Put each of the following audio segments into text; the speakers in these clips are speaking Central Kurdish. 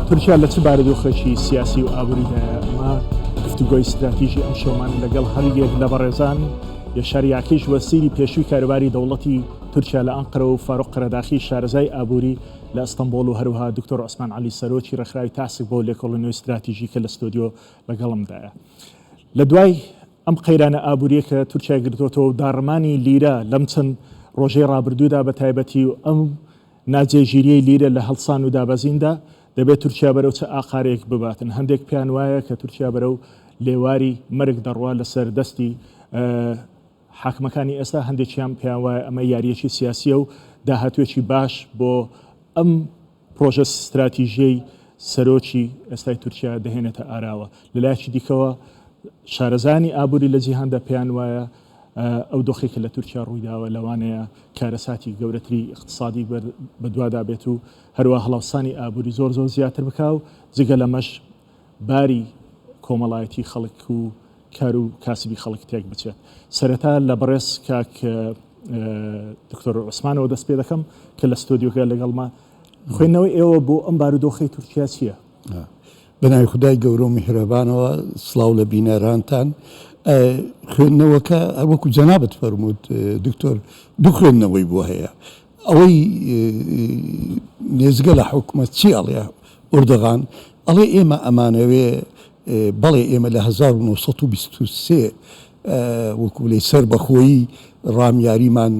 تورکیا لە چ بارودۆخێکی سیاسی و ئابووریدایە؟ ئەمە گفتوگۆی ستراتیژی ئەمشەومان لەگەڵ هەریەک لە بەڕێزان یەشار یاکیش وەزیری پێشووی کاروباری دەوڵەتی تورکیا لە ئەنقەرە و فاروق قەرەداخی شارەزای ئابووری لە ئەستەنبۆڵ و هەروەها دکتۆر عوسمان عەلی سەرۆکی ڕێکخراوی تاسک بۆ لێکۆڵینەوەی ستراتیژی کە لە ستۆدیۆ لەگەڵمدایە. لە دوای ئەم قەیرانە ئابووریە کە تورکیای گرتۆتەوە و داڕمانی لیرە لەم چەند ڕۆژەی ڕابردوودا بە تایبەتی و ئەم ناجێگیریەی لیرە لە هەڵسان و دابەزیندا، دەبێت تورکیا بەرەو چ ئاقارێک بباتن؟ هەندێک پێیان وایە کە تورکیا بەرەو لێواری مەرگ دەڕوا لەسەر دەستی حاکمەکانی ئێستا، هەندێکیان پێیان وایە ئەمە یارییەکی سیاسییە و داهاتوویەکی باش بۆ ئەم پرۆژە ستراتیژیەی سەرۆکی ئێستای تورکیا دەهێنێتە ئاراوە. لەلایەکی دیکەوە شارەزایانی ئابووری لە جیهاندا پێیان وایە ئەو دۆخەی کە لە تورکیا ڕوویداوە لەوانەیە کارەساتی گەورەتری ئیقتسادی بەدوادا بێت و هەروەها هەڵاوسانی ئابووری زۆر زۆر زیاتر بکا و جگە لەمەش باری کۆمەڵایەتی خەڵک و کار و کاسبی خەڵک تێک بچێت. سەرەتا لە بەڕێز کاک دکتۆر عوسمانەوە دەست پێ دەکەم کە لە ستۆدیۆکە لەگەڵمە. خوێندنەوەی ئێوە بۆ ئەم بارودۆخەی تورکیا چییە؟ بەناوی خودای گەورە و میهرەبانەوە سڵاو لە بینەرانتان. خوێندنەوەکە هەروەکو جەنابت فەرمووت دکتۆر دوو خوێندنەوەی بۆ هەیە. ئەوەی نێزگە لە حکومەت چی ئەڵێ ئوردغان ئەڵێ ئێمە ئەمانەوێ بەڵێ ئێمە لە 1923 وەکو بڵێی سەربەخۆیی ڕامیاریمان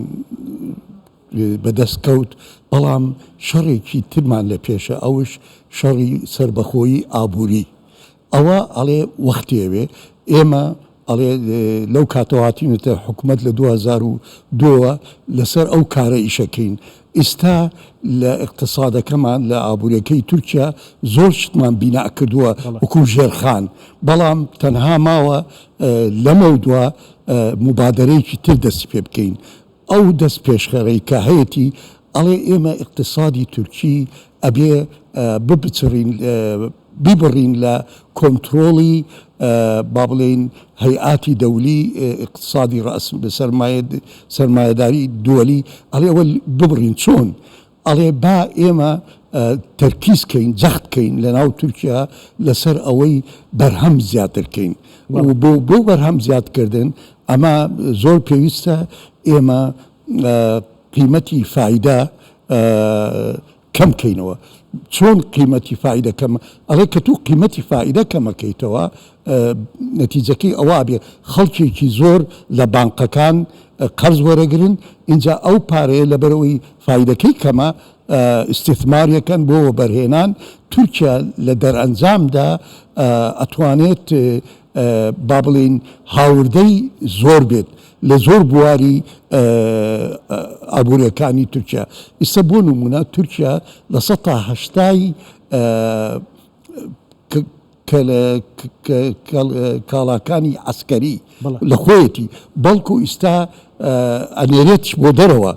بەدەست کەوت، بەڵام شەڕێکی ترمان لە پێشە ئەوش شەڕی سەربەخۆیی ئابووری. ئەوە ئەڵێ وەختی ئەوێ ئێمە ئەڵێ لەو کاتەوە هاتینەتە حکومەت لە 2002 وە لەسەر ئەو کارە ئیشەکەین. ئیستا لە ئیقتسادەکەمان لە ئابووریەکەی تورکیا زۆر شتمان بینا کردووە وەکوو ژێرخان، بەڵام تەنها ماوە لەمەودوا موبادەرەیەکی تر دەستی پێ بکەین. ئەو دەست پێشخەرەی کە هەیەتی ئەڵێ ئێمە ئیقتسادی تورکی ئەبێ ببچڕین بیبڕین لە کۆنترۆڵی با بڵێین هەیئاتی دەولی ئیقتسادی ڕەئس سەرمایە سەرمایەداری دوەلی ئەڵێ ئەوە ببڕین چۆن ئەڵێ با ئێمە تەرکیز کەین جەخت کەین لە ناو تورکیا لەسەر ئەوەی بەرهەم زیاتر کەین و بۆ بۆ بەرهەم زیاد کردن ئەمە زۆر پێویستە ئێمە قیمەتی فایدە کەم کەینەوە چۆن قیمەتی فایدە کەم ئەڵێ کە تو قیمەتی فایدە کەمەکەیتەوە نەتیجەکەی ئەوە بێ خەڵکێکی زۆر لە بانقەکان قەرز وەرەگرن ئینجا ئەو پارەیە لەبەرئەوەی فایدەکەی کەمە ئیستیثماریەکەن بۆ وەبەرهێنان تورکیا لە دەرئەنجامدا ئەتوانێت با بڵێین هاوردەی زۆر بێت لە زۆر بواری ئابووریەکانی تورکیا ئیستا بۆ نمونە تورکیا لە سەتا هەشتای کاڵاکانی عەسکەری لە خۆیەتی بەڵکو ئیستا ئەنێرێت بۆ دەرەوە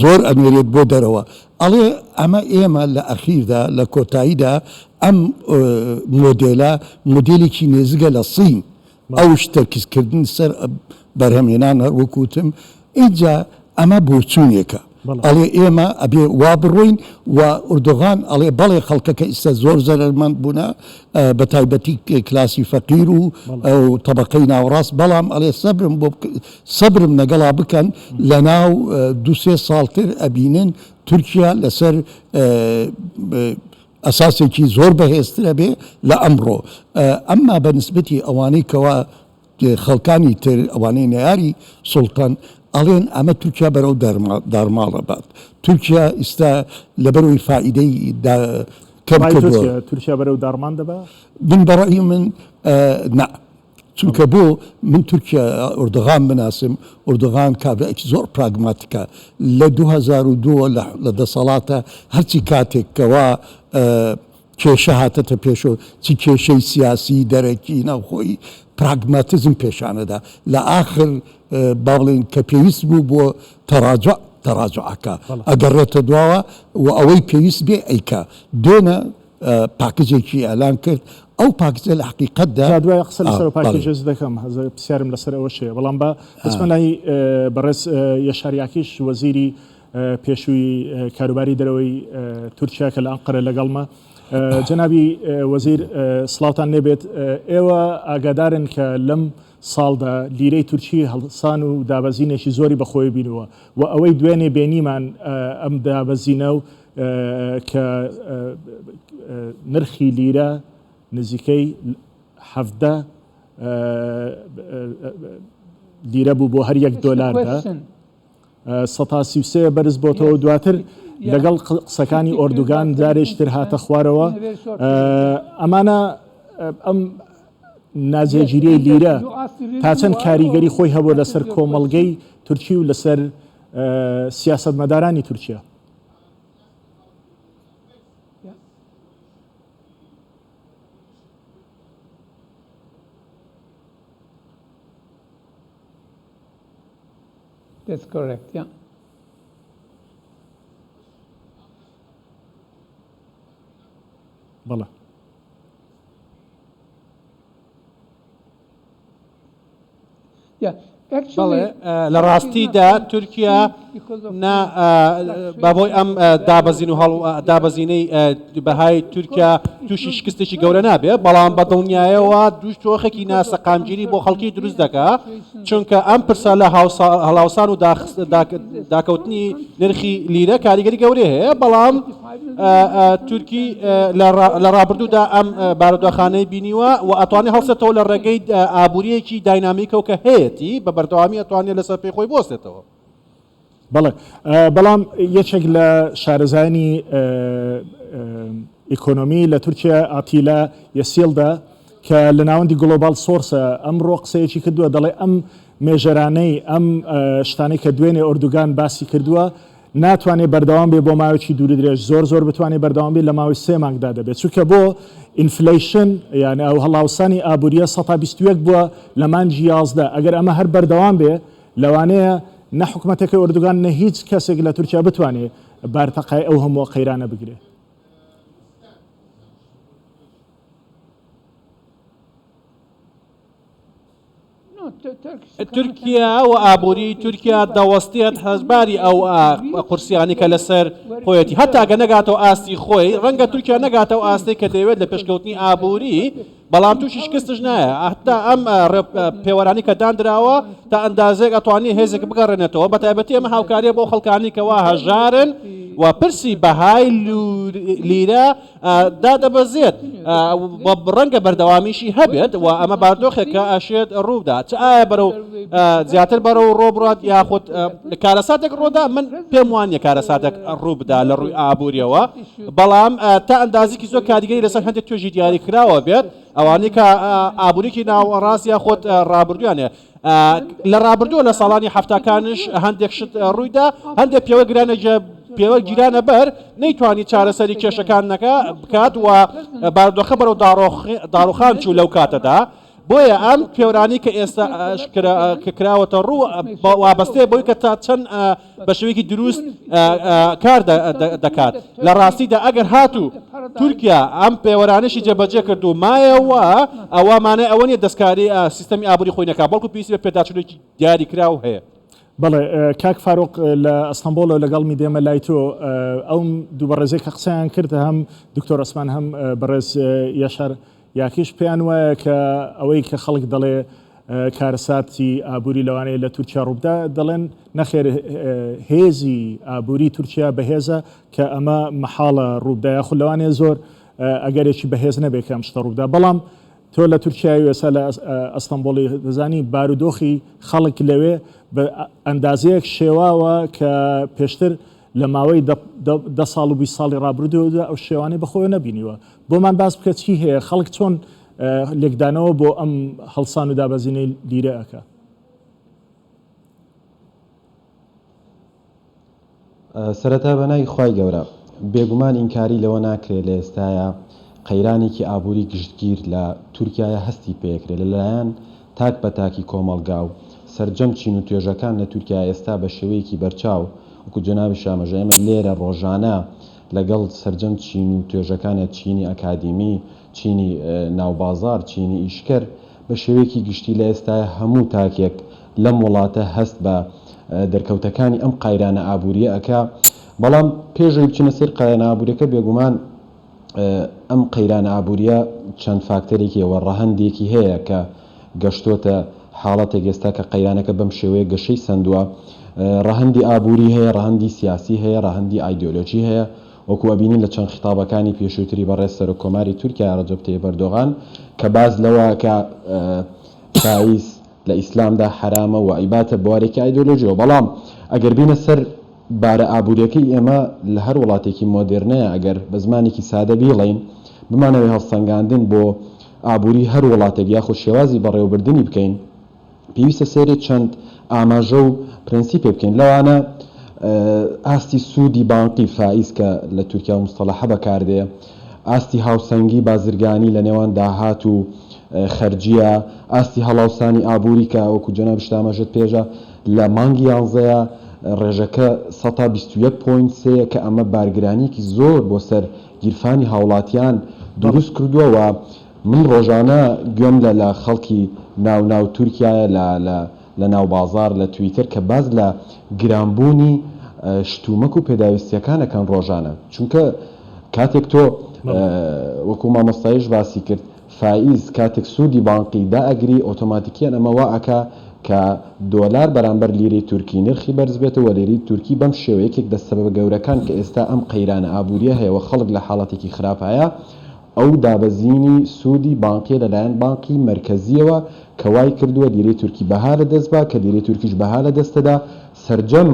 زۆر ئەنێرێت بۆ دەرەوە ئەڵێ ئەمە ئێمە لە ئەخیردا لە کۆتاییدا ئەم مۆدێلە مۆدێلێکی نێزگە لە سین ئەوش تەرکیزکردن سەر بەرهەمهێنان هەر وەکو وتم ئینجا ئەمە بۆچوونێکە ئەڵێ ئێمە ئەبێ وا بڕۆین و ئوردوغان ئەڵێ بەڵێ خەڵکەکە ئیستا زۆر زەرەرمەند بوونە بە تایبەتی کلاسی فەقیر و تەبەقەی ناوەڕاست بەڵام ئەڵێ سەبرم بۆ سەبرم لەگەڵا بکەن لە ناو دوو سێ ساڵتر ئەبینن تورکیا لەسەر ئەساسێکی زۆر بەهێزتر ئەبێ لە ئەمڕۆ ئەمما بە نسبەتی ئەوانەی کەوا خەڵکانی تر ئەوانەی نەیاری سوڵتەن ئەڵێن ئەمە تورکیا بەرەو دارماڵ ئەبات تورکیا ئیستا لەبەرەوەی فائیدەی کەم کردووە. تورکیا بەرەو داڕمان دەبا؟ من بەڕەئی من نا چونکە بۆ من تورکیا ئوردوغان بناسم ئوردوغان کابرایەکی زۆر پراگماتیکە لە 2002 لە دەسەڵاتە هەرچی کاتێک کەوا کێشە هاتەتە پێشەوە چ کێشەی سیاسی دەرەکی ناوخۆیی پراگماتیزم پێشانەدا لە ئاخر با بڵێین کە پێویست بوو بۆ تەراجع تەراجعەکە ئەگەڕێتە دواوە و ئەوەی پێویست بێ ئەیکا دوێنە پاکجێکی ئیعلان کرد ئەو پاکجە لە حقیقەتدا جا دوای قسە لەسەر ئەو پاکێجەش دەکەم پرسیارم لەسەر ئەوەش هەیە بەڵام با بچمە لای بەڕێز یەشار یاکیش وەزیری پێشووی کاروباری دەرەوەی تورکیا کە لە ئەنقەرە لەگەڵمە. جەنابی وەزیر سڵاوتان لێبێت، ئێوە ئاگادارن کە لەم ساڵدا لیرەی تورکی هەڵسان و دابەزینێکی زۆری بەخۆی بینووە و ئەوەی دوێنێ بینیمان ئەم دابەزینە و کە نرخی لیرە نزیکەی 17 لیرە بوو بۆ هەر یەک دۆلاردا. 33% بەرز بۆتەوە دواتر لەگەڵ قسەکانی ئۆردوگان جارێکی تر هاتە خوارەوە ئەمانە ئەم ناجێگیریی لیرە تا چەند کاریگەری خۆی هەبوو لەسەر کۆمەڵگەی تورکی و لەسەر سیاسەتمەدارانی تورکیا؟ That's correct, yeah. بەڵێ. بەڵێ لە ڕاستیدا تورکیا نا بەهۆی ئەم دابەزین و هەڵ دابەزینەی بەهای تورکیا تووشی شکستێکی گەورە نابێت بەڵام بە دڵنیایەوە دوو تۆخێکی ناسەقامگیری بۆ خەڵکی دروست دەکا چونکە ئەم پرسە لە هەڵاوسان و داکەوتنی نرخی لیرە کاریگەری گەورەی هەیە، بەڵام تورکی لە ڕابردوودا ئەم بارودۆخانەی بینیوە و ئەتوانێت هەڵسێتەوە لە ڕێگەی ئابووریەکی داینامیکەوە کە هەیەتی بە بەردەوامی ئەتوانێت لەسەر پێی خۆی بوەستێتەوە. بەڵێ بەڵام یەکێک لە شارەزایانی ئیکۆنۆمی لە تورکیا ئاتیلا یەسیڵدا کە لە ناوەندی گڵۆباڵ سۆرسە ئەمڕۆ قسەیەکی کردووە دەڵێ ئەم measure انەی ئەم شتانەی کە دوێنێ ئۆردوگان باسی کردووە ناتوانێ بەردەوام بێ بۆ ماوەیەکی دوور درێژ زۆر زۆر بتوانێ بەردەوام بێ لە ماوەی سێ مانگدا دەبێت چونکە بۆ inflation یان ئەو هەڵاوسانی ئابووریە 121 بووە لە مانگی 11 ئەگەر ئەمە هەر بەردەوام بێ لەوانەیە نە حکومەتەکەی ئۆردوگان نە هیچ کەسێک لە تورکیا بتوانێ بارتەقای ئەو هەمووە قەیرانە بگرێ. تورکیا و ئابووری تورکیا دەوەستێت هەزباری ئەو قورسیانی کە لەسەر خۆیەتی هەتا گە نەگاتەوە ئاستی خۆی ڕەنگە تورکیا نەگاتەوە ئاستێک کە دەیەوێت لە پێشکەوتنی ئابووری بەڵام تووشی شکستش نایە هەتا ئەم پێوەرانی کە دانراوە تا ئەندازێک ئەتوانی هێزێک بگەڕێنێتەوە بە تایبەتی ئەمە هاوکاریە بۆ خەڵکانی کەوا هەژارن و پرسی بەهای لیرە دادەبەزێت و ڕەنگە بەردەوامیشی هەبێت و ئەمە باردۆخێکە ئەشێت ڕووبدا چ ئایا بەرەو زیاتر بەرەو ڕۆ بڕات یاخود کارەساتێک ڕۆدا من پێم وانە کارەساتێک ڕووبدا لە ڕووی ئابووریەوە بەڵام تا ئەندازێکی زۆر کاریگەری لەسەر هەندێک توێژی دیاریکراوە بێت ئەوانەی کە ئابووریی ناوەڕاست یاخود ڕابردوویان هەیە لە ڕابردووە لە ساڵانی حەفتاکانش هەندێک شت ڕوویدا هەندێک پێوە گرانە پێوە گیرانە بەر نەیتوانی چارەسەری کێشەکان نەکە بکات و بارودۆخە بەرەو داڕوخان چوو لەو کاتەدا بۆیە ئەم پێورانی کە ئێستا کە کراوەتە ڕوو وابەستەیە بۆی کە تا چەند بە شێوەیەکی دروست کار دەکات لە ڕاستیدا ئەگەر هاتوو تورکیا ئەم پێوەرانەشی جێبەجێ کرد و مایەوە ئەوە مانای ئەوە نیە دەستکاری سیستەمی ئابووری خۆی نەکات بەڵکو پێویستی بە پێداچوونێکی دیاریکراو هەیە. بەڵێ کاک فاروق لە ئەستەنبۆڵەوە لەگەڵمی دێمە لای تۆ ئەو دوو بەڕێزەی کە قسەیان کرد هەم دکتۆر عوسمان هەم بەڕێز یەشار یاکیش پێیان وایە کە ئەوەی کە خەڵک دەڵێ کارەساتی ئابووری لەوانەیە لە تورکیا ڕووبدا، دەڵێن نەخێر هێزی ئابووری تورکیا بەهێزە کە ئەمە مەحاڵە ڕووبدا یاخود لەوانەیە زۆر ئەگەرێکی بەهێز نەبێت کە ئەم شتە ڕووبدا بەڵام تۆ لە تورکیای و ئێستا لە ئەستەنبوڵی دەزانی بارودۆخی خەڵک لەوێ بە ئەندازەیەک شێواوە کە پێشتر لە ماوەی دە ساڵ و 20 ساڵی ڕابردوودا ئەو شێوانەی بەخۆیەوە نەبینیوە. بۆمان باس بکە چی هەیە، خەڵک چۆن لێکدانەوە بۆ ئەم هەڵسان و دابەزینەی لیرە ئەکا؟ سەرەتا بە ناوی خوای گەورە. بێگومان ئینکاری لەوە ناکرێ لە ئێستایا قەیرانێکی ئابووری گشتگیر لە تورکیایا هەستی پێکرێ لە لایەن تاک بە تاکی کۆمەڵگا و سەرجەم چین و توێژەکان لە تورکیا ئێستا بە شێوەیەکی بەرچاو وەکو جەنابیش ئاماژە ئێمە لێرە ڕۆژانە لەگەڵ سەرجەم چین و توێژەکانە چینی ئەکادیمی چینی ناوبازاڕ چینی ئیشکەر بە شێوەیەکی گشتی لە ئێستایا هەموو تاکێک لەم وڵاتە هەست بە دەرکەوتەکانی ئەم قایرانە ئابوورییە ئەکا بەڵام پێش ئەوی بچینە سەر قایرانە ئابووریەکە بێگومان. ئەم قەیرانە ئابوورییە چەند فاکتەرێکی و ڕەهەندێکی هەیە کە گەشتۆتە حاڵەتێک ئێستا کە قەیرانەکە بەم شێوەیە گەشەی سەندووە. ڕەهەندی ئابووری هەیە، ڕەهەندی سیاسی هەیە، ڕەهەندی ئایدیۆلۆژی هەیە. وەکو ئەبینین لە چەند خیتابەکانی پێشووتری بەڕێز سەرۆک کۆماری تورکیا ڕەجەب تەیب ئەردۆغان کە باس لەوە ئەکا فایز لە ئیسلامدا حەرامە و ئەیباتە بوارێکی ئایدۆلۆژیەوە. بەڵام ئەگەر بینە سەر بارە ئابووریەکەی ئێمە لە هەر وڵاتێکی مۆدێرنەیە ئەگەر بە زمانێکی سادە بیڵێین بمانەوێ هەڵسەنگاندن بۆ ئابووری هەر وڵاتێک یاخود شێوازی بەڕێوەبردنی بکەین پێویستە سەیری چەند ئاماژە و پرەنسیپێ بکەین لەوانە ئاستی سوودی بانقی، فائیز، کە لە تورکیا موستەڵەحە بەکاردێ، ئاستی هاوسەنگی بازرگانی لە نێوان داهات و خەرجییە، ئاستی هەڵاوسانی ئابووری کە وەکو جەنابیشت ئاماژەت پێژا لە مانگی یانزەیە ڕێژەکە سەتا 21 point سێ یە کە ئەمە بارگرانییەکی زۆر بۆ سەر گیرفانی هاوڵاتیان دروست کردووە و من ڕۆژانە گوێم لە لە خەڵکی ناو ناو تورکیایە لە لە لە ناو بازاڕ لە تویتەر کە باس لە گران بوونی شتومەک و پێداویستیەکان ئەکەن ڕۆژانە چونکە کاتێک تۆ وەکو مامۆستایش باسی کرد فائیز کاتێک سوودی بانقی دائەگری ئۆتۆماتیکیەن ئەمە وا ئەکا کە دۆلار بەرامبەر لیرەی تورکی نرخی بەرز بێتەوە وە لیرەی تورکی بەم شێوە یەکێک لە سەبەبە گەورەکان کە ئێستا ئەم قەیرانە ئابووریە هەیە وە خەڵک لە حاڵەتێکی خراپایە ئەو دابەزینی سوودی بانقیە لەلایەن بانقی مەرکەزیەوە کە وای کردووە لیرەی تورکی بەها لەدەست با کە لیرەی تورکیش بەها لەدەستەدا سەرجەم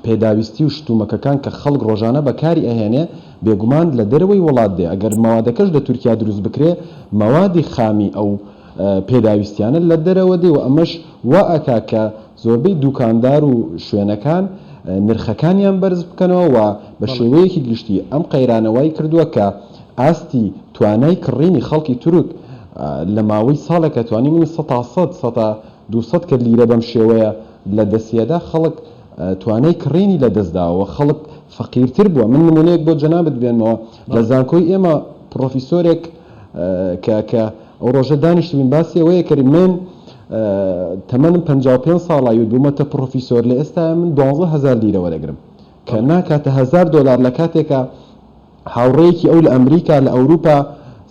پێداویستی و شتومەکەکان کە خەڵک ڕۆژانە بەکاری ئەهێنێ بێگومان لە دەرەوەی وڵات دێ ئەگەر مەوادەکەش لە تورکیا دروست بکرێ مەوادی خامی ئەو پێداویستیانە لە دەرەوە دێ و ئەمەش وا ئەکا کە زۆربەی دوکاندار و شوێنەکان نرخەکانیان بەرز بکەنەوە و بە شێوەیەکی گشتی ئەم قەیرانە وای کردووە کە ئاستی توانای کڕینی خەڵکی تورک لە ماوەی ساڵێکا توانیمنی سەتا سەد سەتا 200 کە لیرە بەم شێوەیە لە دەستیەدا خەڵک توانای کڕینی لە دەست داوە و خەڵک فەقیرتر بووە. من نموونەیەک بۆ جەنابت بێنمەوە، لە زانکۆی ئێمە پڕۆفیسۆرێک کە کە ئەو ڕۆژە دانیشتبووین باسی ئەوەیە کەری من تەمەنم 55 ساڵە و بوومەتە پڕۆفیسۆر لە ئێستایا من 12 هەزار لیرە وەرەگرم کە ناکاتە هەزار دۆلار لە کاتێکا هاوڕێیەکی ئەو لە ئەمریکا، لە ئەوروپا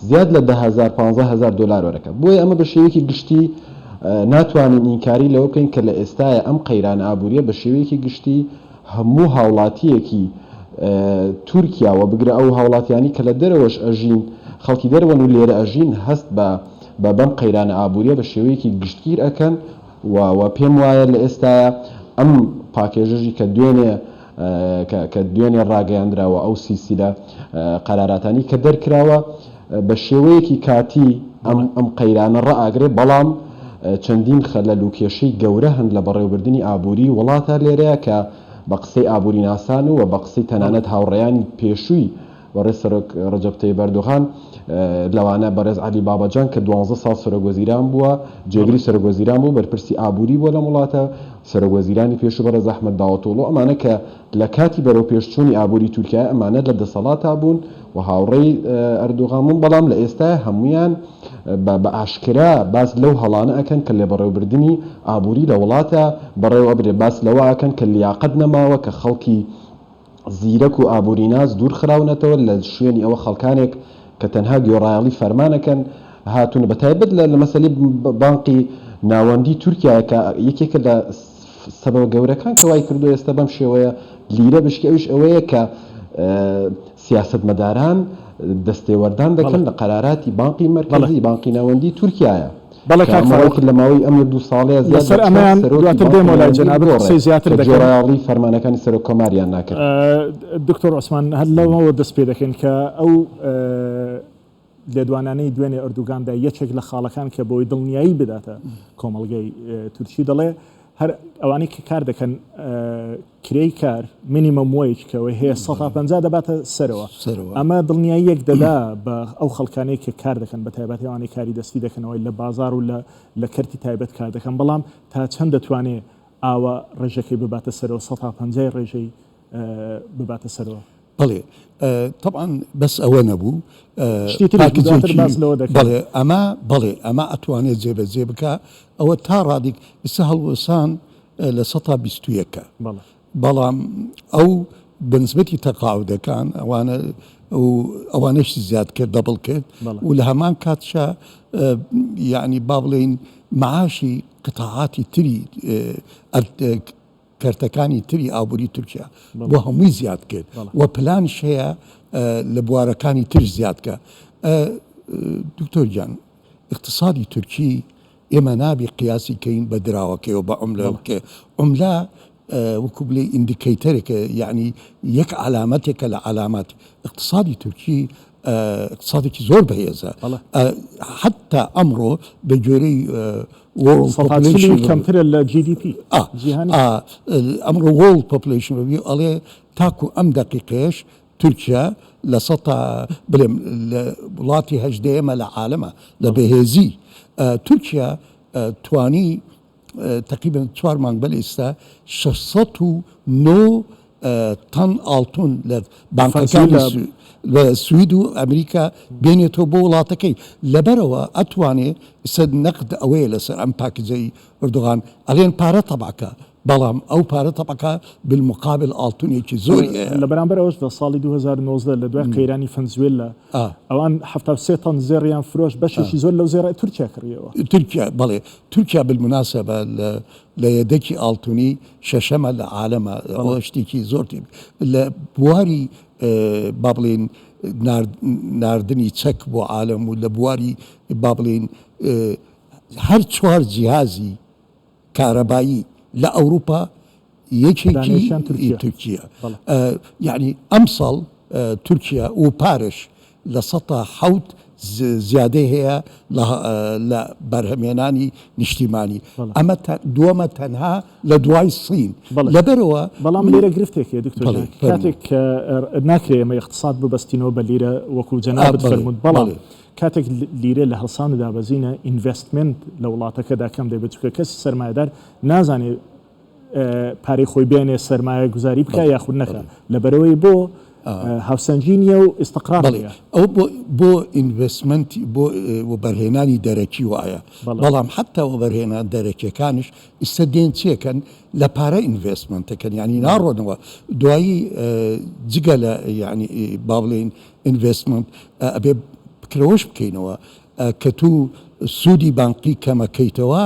زیاد لە 10,000، 15,000 دۆلار وەرەکە. بۆیە ئەمە بە شێوەیەکی گشتی ناتوانین ئینکاری لەوە بکەین کە لە ئێستایا ئەم قەیرانە ئابوورییە بە شێوەیەکی گشتی هەموو هاوڵاتییەکی تورکیا و بگرە ئەو هاوڵاتیانی کە لە دەرەوەش ئەژین، خەڵکی دەرەوەن و لێرە ئەژین هەست بە بە بەم قەیرانە ئابوورییە بە شێوەیەکی گشتگیر ئەکەن و و پێم وایە لە ئێستایا ئەم پاکێژەژی کە دوێنێ کە کە دوێنێ ڕاگەیاندراوە ئەو سیلسیلە قەراراتانی کە دەرکراوە بە شێوەیەکی کاتی ئەم ئەم قەیرانە ڕائەگرێ بەڵام چەندین خەلەل و کێشەی گەورە هەن لە بەڕێوەبردنی ئابووری وڵاتە لێرەیە کە بە قسەی ئابووریناسان و بە قسەی تەنانەت هاوڕێیانی پێشووی بەڕێز سەرۆک ڕەجەب تەیب ئەردۆغان، لەوانە بەڕێز عەلی باباجان کە دوانزە ساڵ سەرۆکوەزیران بووە، جێگری سەرۆکوەزیران بوو، بەرپرسی ئابووری بووە لەم وڵاتە، سەرۆکوەزیرانی پێشوو بەڕێز ئەحمەد داوەتۆڵو، ئەمانە کە لە کاتی بەرەوپێشچوونی ئابووری تورکیایە ئەمانە لە دەسەڵاتا بوون و هاوڕێی ئەردۆغان بوون، بەڵام لە ئێستایا هەموویان بە ئاشکرا باس لەو هەڵانە ئەکەن کە لێبەڕێوەبردنی ئابووری لە وڵاتە بەڕێوە ئەبرێ، باس لەوە ئەکەن کە لیاقەت نەماوە، کە خەڵکی زیرەک و ئابووریناس دوور خراونەتەوە، لە شوێنی ئەوە خەڵکانێک کە تەنها گوێڕایەڵی فەرمانەکەن هاتوون، بە تایبەت لە مەسەلەی بانقی ناوەندی تورکیا کە یەکێکە لە سەبەبە گەورەکان کە وای کردووە ئێستا بەم شێوەیە لیرە بشکێ ئەویش ئەوەیە کە سیاسەتمەداران دەستێوەردان دەکەن لە قەراراتی بانقی مەرکەزی، بانقی ناوەندی تورکیایە. بەڵێ کە کاک ئەمە فاروق، وای کرد لە ماوەی ئەم یەک دوو ساڵەیا زیاد لەسەر لە چوار ئەمەیان سەرۆکی دواتر بانقی دێمەوە لای ناوەندی جەنابت بگۆڕێ قسەی زیاتر کە دەکەم. گوێڕایەڵی فەرمانەکانی سەرۆک کۆماریان ناکرد. دکتۆر عوسمان هەر لەوەوە دەست پێ دەکەین کە ئەو لێدوانانەی دوێنێ ئەردوگاندا یەکێک لە خاڵەکان کە بۆی دڵنیایی بداتە کۆمەڵگەی تورکی دەڵێ هەر ئەوانەی کە کار دەکەن کرێی کار، Minimum Wage، کە ئەوەی هەیە 50% دەباتە سەرەوە. ئەمە دڵنیاییەک دەدا بە ئەو خەڵکانەی کە کار دەکەن، بە تایبەتی ئەوانەی کاری دەستی دەکەن، ئەوەی لە بازاڕ و لە کەرتی تایبەت کار دەکەن، بەڵام تا چەند دەتوانێ ئاوا ڕێژەکەی بباتە سەرەوە، سەتا پەنجای ڕێژەی بباتە سەرەوە؟ بەڵێ تەبعەن بەس ئەوە نەبوو شتی تریش بوو، دواتر پاکجێکی باس لەوە دەکەین. بەڵێ ئەمە بەڵێ ئەمە ئەتوانێت جێبەجێ بکا ئەوە تا ڕادیک ئیستا هەڵوەسان 21% ە بەڵێ. بەڵام ئەو بەنسبەتی تەقاعودەکان ئەوانە و ئەوانەشی زیاد کرد double کرد و لە هەمان کاتشا یعنی با بڵێین معاشی قطاعاتی تری کەرتەکانی تری ئابووری تورکیا بۆ هەمووی زیاد کرد و پلانش هەیە لە بوارەکانی تر زیاد کە. دکتۆر گیان ئیقتسادی تورکی ئێمە نابی قیاسی کەین بە دراوەکەیەوە بە عوملەکەی عوملە وەکو بلێ indicator ێکە یعنی یەک عەلامەتێکە لە عەلامات ئیقتسادی تورکی اقتصادێکی زۆر بەهێزە حتا ئەمڕۆ بە گوێرەی World Population کەمترە لە GDP جیهانی ئەمڕۆ World Population Review ئەڵێ تاکو ئەم دەقیقەیەش تورکیا لە سەتا بڵێم لە وڵاتی هەژدەیەمە لە عالەمە لە بەهێزی تورکیا توانی تەقریبەن چوار مانگ بەر ئێستا 609 تەن ئاڵتون لە بانکەکانی لە سوید و ئەمریکا بێنێتەوە بۆ وڵاتەکەی لەبەرەوە ئەتوانێ سەر نەقد ئەوەیە لەسەر ئەم پاکجەی ئەردۆغان ئەڵێن پارە تەبعکە بەڵام ئەو پارە تەبعکە بالمقابل ئاڵتونێکی زۆری هەیە. لە بەرامبەر ئەوەشدا ساڵی 2019 لە دوای قەیرانی فەنزوێلا ئەوان 73 تەن زێڕیان فرۆشت بەشێکی زۆر لەو زێڕە تورکیا کڕیەوە. تورکیا بەڵێ تورکیا بالمناسبە لە لە یەدەکی ئاڵتونی شەشەمە لە عالەمە ئەوە شتێکی زۆر لە بواری با بڵێین ناردنی چەک بۆ عالەم و لە بواری با بڵێین هەر چوار جیهازی کارەبایی لە ئەوروپا یەکێکی تورکیە یعنی ئەمساڵ تورکیا و پارش 7% زیادەی هەیە لە بەرهەمێنانی نیشتیمانی ئەمە دووەمە تەنها لە دوای سین لەبەرەوە. بەڵام لێرە گرفتێک هەیە دکتۆر جان کاتێک کە ناکرێ ئێمە ئیقتساد ببەستینەوە بە لیرە وەکو جەنابت فەرمووت بەڵام کاتێک لیرە لە هەڵسان و دابەزینە investment لە وڵاتەکەدا کەم دەبێت چونکە کەسی سەرمایەدار نازانێت پارەی خۆی بێنێ سەرمایە گوزاری بکە یاخود نەکە لەبەرەوەی بۆ هاوسەنگی نییە و ئیستقرار نییە. ئەو بۆ investment ی بۆ وەبەرهێنانی دەرەکی وایە بەڵام حتا وەبەرهێنان دەرەکیەکانیش ئیستا دێن چیەکەن لە پارە investment ەکەن یعنی ناڕۆنەوە دوایی جگە لە یعنی با بڵێین investment ئەبێ بکرەوەش بکەینەوە کە تو سوودی بانقی کەمەکەیتەوە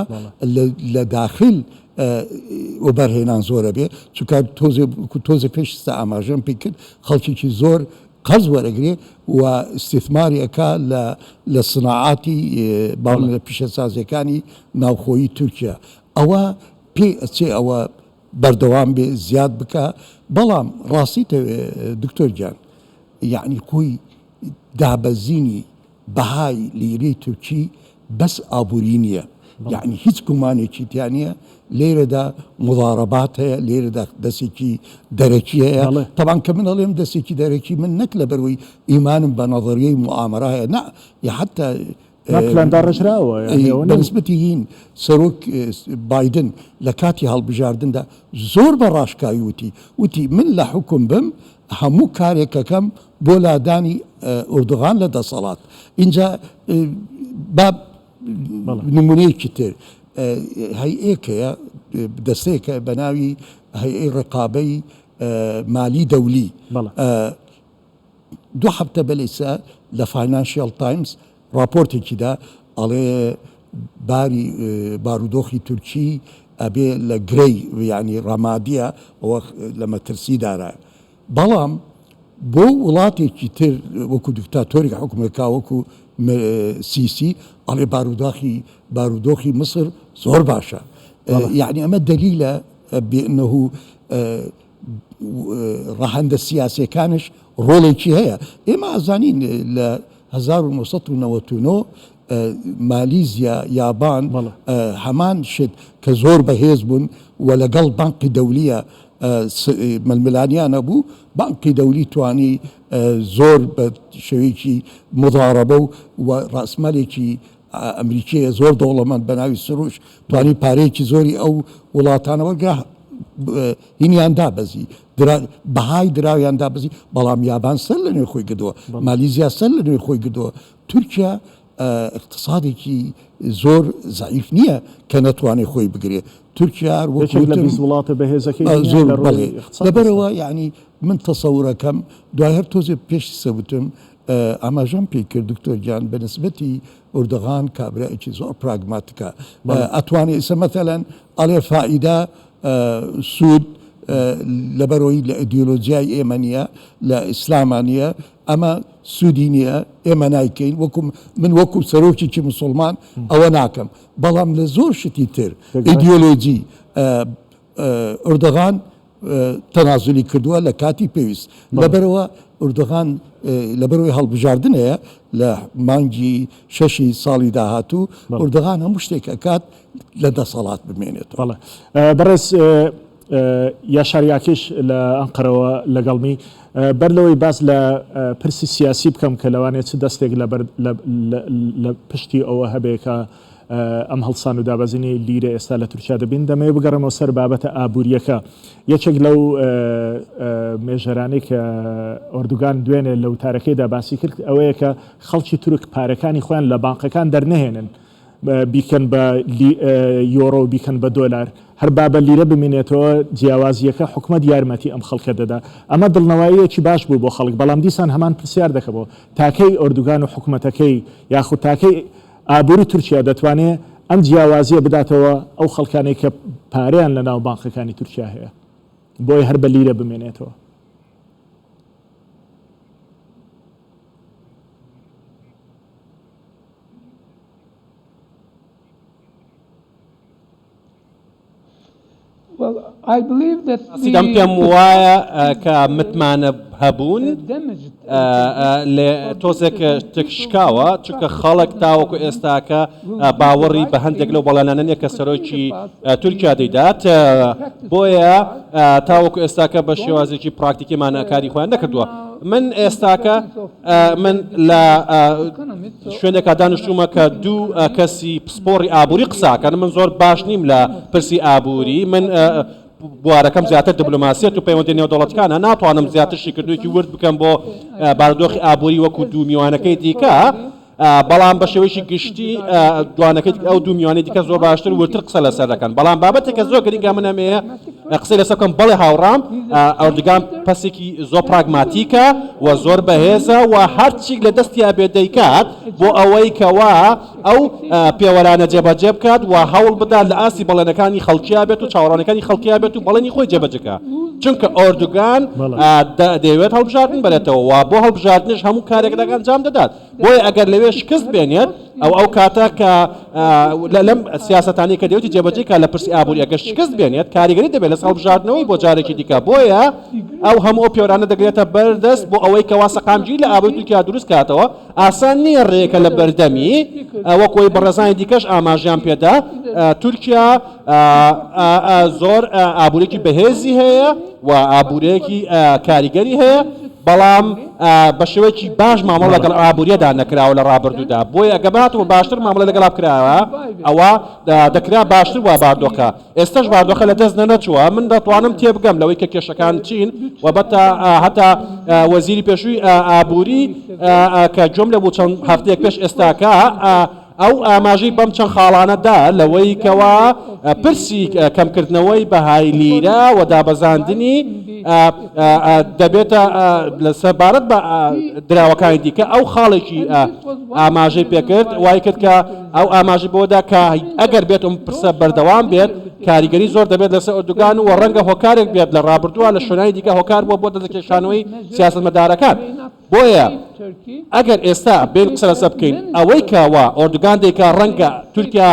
لە داخل وەبەرهێنان زۆرە بێ چونکە تۆزێ تۆزێ پێش ئێستا ئاماژەم پێ کرد خەڵکێکی زۆر قەرز وەرەگرێ و ئیستیثماری ئەکا لە لە سناعاتی باڵ لە پیشەسازیەکانی ناوخۆیی تورکیا ئەوە پێ ئەچێ ئەوە بەردەوام بێ زیاد بکا بەڵام ڕاستی تەوێ دکتۆر گیان یعنی خۆی دابەزینی بەهای لیرەی تورکی بەس ئابووری نییە، یەعنی هیچ گومانێکی تیا نییە، لێرەدا موزارەبات هەیە، لێرەدا دەستێکی دەرەکی هەیە، تەبعەن کە من ئەڵێم دەستێکی دەرەکی من نەک لەبەرئەوەی ئیمانم بە نەزەریەی موئامەرە هەیە نا، یا حەتا نا پلان داڕێژراوە یانی ئەوە بە نسبەتی هین سەرۆک بایدن لە کاتی هەڵبژاردندا زۆر بە ڕاشکاوی وتی وتی من لە حوکم بم هەموو کارێک ئەکەم بۆ لادانی ئوردوغان لە دەسەڵات ئینجا با نمونەیەکی تر هەیئەیەک هەیە دەستەیەک هەیە بە ناوی هەیئەی ڕقابەی مالی دەولی دوو هەفتە بەلێسە لە فاینانشیاڵ تایمز ڕاپۆرتێکی دا ئەڵێ باری بارودۆخی تورکی ئەبێ لە gray یانی ڕەمادیە ئەوە لە مەترسی دارە بەڵام بۆ وڵاتێکی تر وەکو دیکتاتۆرێک حکومەکە وەکو سیسی ئەڵێ باروداخی بارودۆخی مسر زۆر باشە یعنی ئەمە دەلیلە بأنه ڕەهەندە سیاسیەکانش ڕۆڵێکی هەیە ئێمە ئازانین لە 1999 مالیزیا، یابان هەمان شت کە زۆر بەهێز بوون و لەگەڵ بانقی دەولیە ململانیان هەبوو، بانقی دەولی توانی زۆر بە شێوەیەکی مضاربە و ڕاسمالێکی ئەمریکیە زۆر دەوڵەمەند بە ناوی سروش توانی پارەیەکی زۆری ئەو وڵاتانە وەرگرا هینیان دابەزی بەهای دراویان دابەزی بەڵام یابان سەر لە نوێ خۆی گردووە مالیزیا سەر لە نوێ خۆی گردووە تورکیا. ئیقتسادێکی زۆر زەعیف نییە کە نەتوانێ خۆی بگرێ. تورکیا هەر وەکو یەکێک لە وتم 20 وڵاتە بەهێزەکەی دنیایە زۆر لە ڕووی بەڵێ. ئیقتساد ئێستا. لەبەرئەوە یەعنی من تەسەورەکەم دوای هەر تۆزێ پێش ئیسە وتم ئاماژەم پێی کرد دکتۆر گیان بە نسبەتی ئوردغان کابرایەکی زۆر پراگماتیکە بەڵێ. ئەتوانێ ئیسە مەسەلەن ئەڵێ فائیدە سوود لەبەرئەوەی لە ئیدیۆلۆجیای ئێمە نییە لە ئیسلاما نییە ئەمە سوودی نییە ئێمە نایکەین وەکو من وەکو سەرۆکێکی مسوڵمان ئەوە ناکەم بەڵام لە زۆر شتی تر ئیدیۆلۆجی ئەردۆغان تەنازولی کردووە لە کاتی پێویست لەبەرەوە ئەردۆغان لەبەرەوەی هەڵبژاردن هەیە لە مانگی شەشی ساڵی داهاتوو ئەردۆغان هەموو شتێک ئەکات لە دەسەڵات بمێنێتەوە. بەڕێز یاشار یاکیش لە ئەنقەرەوە لەگەڵمی، بەر لەوەی باس لە پرسی سیاسی بکەم کە لەوانەیە چ دەستێک لە پشتی ئەوە هەبێ کە ئەم هەڵسان و دابەزینەی لیرە ئێستا لە تورکیا دەبین، دەمەوێت بگەڕێمەوە سەر بابەتە ئابوورییەکە. یەکێک لەو مێژەرانەی کە ئۆردوگان دوێنێ لە وتارەکەیدا باسی کرد ئەوەیە کە خەڵکی تورک پارەکانی خۆیان لە بانقەکان دەرنەهێنن، بیکەن بە یۆرۆ و بیکەن بە دۆلار، هەر با بە لیرە بمینێتەوە، جیاوازییەکە حکومەت یارمەتی ئەم خەڵکە دەدا. ئەمە دڵنەواییەکی باش بوو بۆ خەڵک، بەڵام دیسان هەمان پرسیار دەکەمەوە، تاکەی ئۆردوگان و حکومەتەکەی یاخود تاکەی ئابووری تورکیا دەتوانێ ئەم جیاوازییە بداتەوە ئەو خەڵکانەی کە پارەیان لەناو بانقەکانی تورکیا هەیە بۆیە هەر بە لیرە بمێنێتەوە؟ سیدەم پێم وایە کە متمانە هەبوون لێ تۆزێک تێکشکاوە چونکە خەڵک تاوەکو ئێستاکە باوەڕی بە هەندێک لەو بەڵێنانە نیە کە سەرۆکی تورکیا دەیدات بۆیە تاوەکو ئێستاکە بە شێوازێکی پراکتیکیمانە کاری خۆیان نەکردووە من ئێستاکە من لە شوێنێکا دانیشتوومە کە دوو کەسی پسپۆڕی ئابووری قساکەن من زۆر باش نیم لە پرسی ئابووری من بوارەکەم زیاتر دیبلۆماسیەت و پەیوەندی نێودەوڵەتەکانە ناتوانم زیاتر شیکردنەوەیەکی ورد بکەم بۆ بارودۆخی ئابووری وەکو دوو میوانەکەی دیکە بەڵام بە شێوەیەکی گشتی دوانەکەی ئەو دوو میوانی دیکە زۆر باشتر وردتر قسە لەسەر دەکەن بەڵام بابەتێکە زۆر گرنگە من ئەمەیە قسەی لەسەر بکەم بەڵێ هاوڕام ئەردگان پەسێکی زۆر پراگماتیکە و زۆر بەهێزە و هەرچیک لە دەستیا بێت دەیکات بۆ ئەوەی کەوا ئەو پێوەرانە جێبەجێ بکات و هەوڵ بدات لە ئاستی بەڵێنەکانی خەڵکیا بێت و چاوەڕوانەکانی خەڵکیا بێت و بەڵێنی خۆی جێبەجێکا چونکە ئۆردوگان دەیەوێت هەڵبژاردن بەرێتەوە و بۆ هەڵبژاردنش هەموو کارێک ئەنجام دەدات بۆیە ئەگەر لەوێ شکست بێنێت ئەو ئەو کاتە کە لەم سیاسەتانی کە دەوتی جێبەجێ کە لە پرسی ئابووری ئەگەر شکست بێنێت کاریگەری دەبێت لەسەر هەڵبژاردنەوەی بۆ جارێکی دیکە بۆیە ئەو هەموو ئەو پێوەرانە دەگرێتە بەردەست بۆ ئەوەی کەوا سەقامگیری لە ئابووری تورکیا دروست کاتەوە ئاسان نییە ڕێیەکە لە بەردەمی وەک ئەوەی بەڕێزانی دیکەش ئاماژەیان پێدا تورکیا زۆر ئابوورێکی بەهێزی هەیە و ئابوورێکی کاریگەری هەیە بەڵام بە شێوەیەکی باش مامەڵە لەگەڵ ئابووریەدا نەکراوە لە ڕابردوودا بۆیە ئەگە بهاتوە باشتر مامەڵە لەگەڵا بکراوە ئەوە دەکرا باشتر وا باردۆخە ئێستەش باردۆخە لە دەست نەچووە من دەتوانم تێبگەم لەوەی کە کێشەکان چین و بەتا هەتا وەزیری پێشووی ئابووری کە گوێم لێ بوو چەند هەفتەیەک پێش ئێستاکە ئەو ئاماژەی بەم چەند خاڵانە دا لەوەی کەوا پرسی کەمکردنەوەی بەهای لیرە و دابەزاندنی دەبێتە سەبارەت بە دراوەکانی دیکە ئەو خاڵێکی ئاماژەی پێکرد وای کرد کە ئەو ئاماژەی بەوەدا کە ئەگەر بێت ئەم پرسە بەردەوام بێت کاریگەری زۆر دەبێت لەسەر ئەردوگان و ڕەنگە هۆکارێک بێت لە ڕابردووە لە شوێنانی دیکە هۆکار بووە بۆ دەستکێشانەوەی سیاسەتمەدارەکان بۆیە ئەگەر ئێستا بێین قسە لەسەر بکەین ئەوەی کە وا ئۆردوگان دەیکا ڕەنگە تورکیا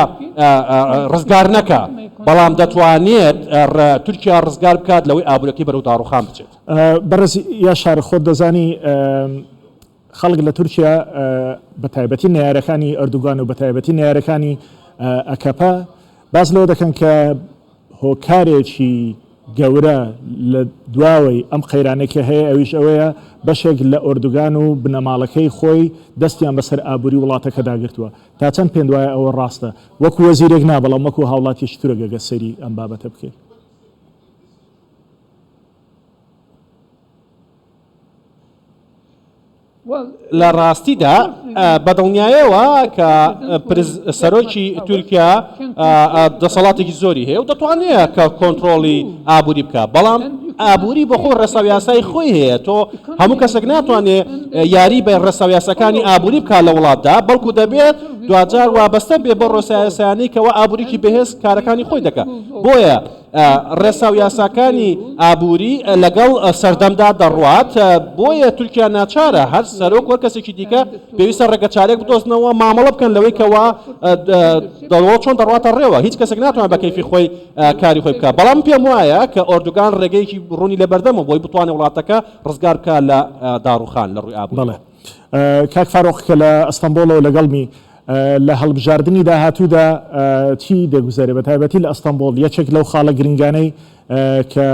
ڕزگار نەکا بەڵام دەتوانێت تورکیا ڕزگار بکات لەوەی ئابوورەکەی بەرەو داڕوخان بچێت. بەڕێز یاشار خۆت دەزانی خەڵک لە تورکیا بە تایبەتی نەیارەکانی ئەردوگان و بە تایبەتی نەیارەکانی ئەکەپە باس لەوە دەکەن کە هۆکارێکی گەورە لە دواوەی ئەم قەیرانەی کە هەیە ئەویش ئەوەیە بەشێک لە ئۆردوگان و بنەماڵەکەی خۆی دەستیان بەسەر ئابووری وڵاتەکەدا گرتووە. تا چەند پێت وایە ئەوە ڕاستە؟ وەکو وەزیرێک نا بەڵام وەکو هاوڵاتیەکی تورک ئەگەر سەیری ئەم بابەتە بکەی. لە ڕاستیدا بە دڵنیایەوە کە سەرۆکی تورکیا دەسەڵاتێکی زۆری هەیە و دەتوانێت کە کۆنترۆڵی ئابووری بکە، بەڵام ئابووری بۆ خۆی ڕێسا و یاسای خۆی هەیە، تۆ هەموو کەسێک ناتوانێت یاری بە ڕێسا و یاساکانی ئابووری بکات لە وڵاتدا، بەڵکو دەبێت دواجار وابەستە بێ بۆ ڕێسا یاسایانەی کەوا ئابووریی بەهێز کارەکانی خۆی دەکات. بۆیە ڕێسا و یاساکانی ئابووری لەگەڵ سەردەمدا دەڕوات، بۆیە تورکیا ناچارە هەر سەرۆک وەک کەسێکی دیکە پێویستە ڕێگەچارێک بدۆزنەوە مامەڵە بکەن لەوەی کەوا دەوڵەت چۆن دەڕواتە ڕێوە، هیچ کەسێک ناتوانێت بە کەیفی خۆی کاری خۆی بکات، بەڵام پێم وایە کە ئۆردوگان ڕێگەیەکی ڕوونی لەبەردەمە بۆی بتوانێت وڵاتەکە ڕزگار بکات لە داڕوخان لە ڕووی ئابووریەوە. بەڵێ کاک فاروق کە لە ئەستەنبوڵەوە لەگەڵمی، لە هەڵبژاردنی داهاتوودا چی دەگوزەرێ بە تایبەتی لە ئەستەنبوڵ یەکێک لەو خاڵە گرنگانەی کە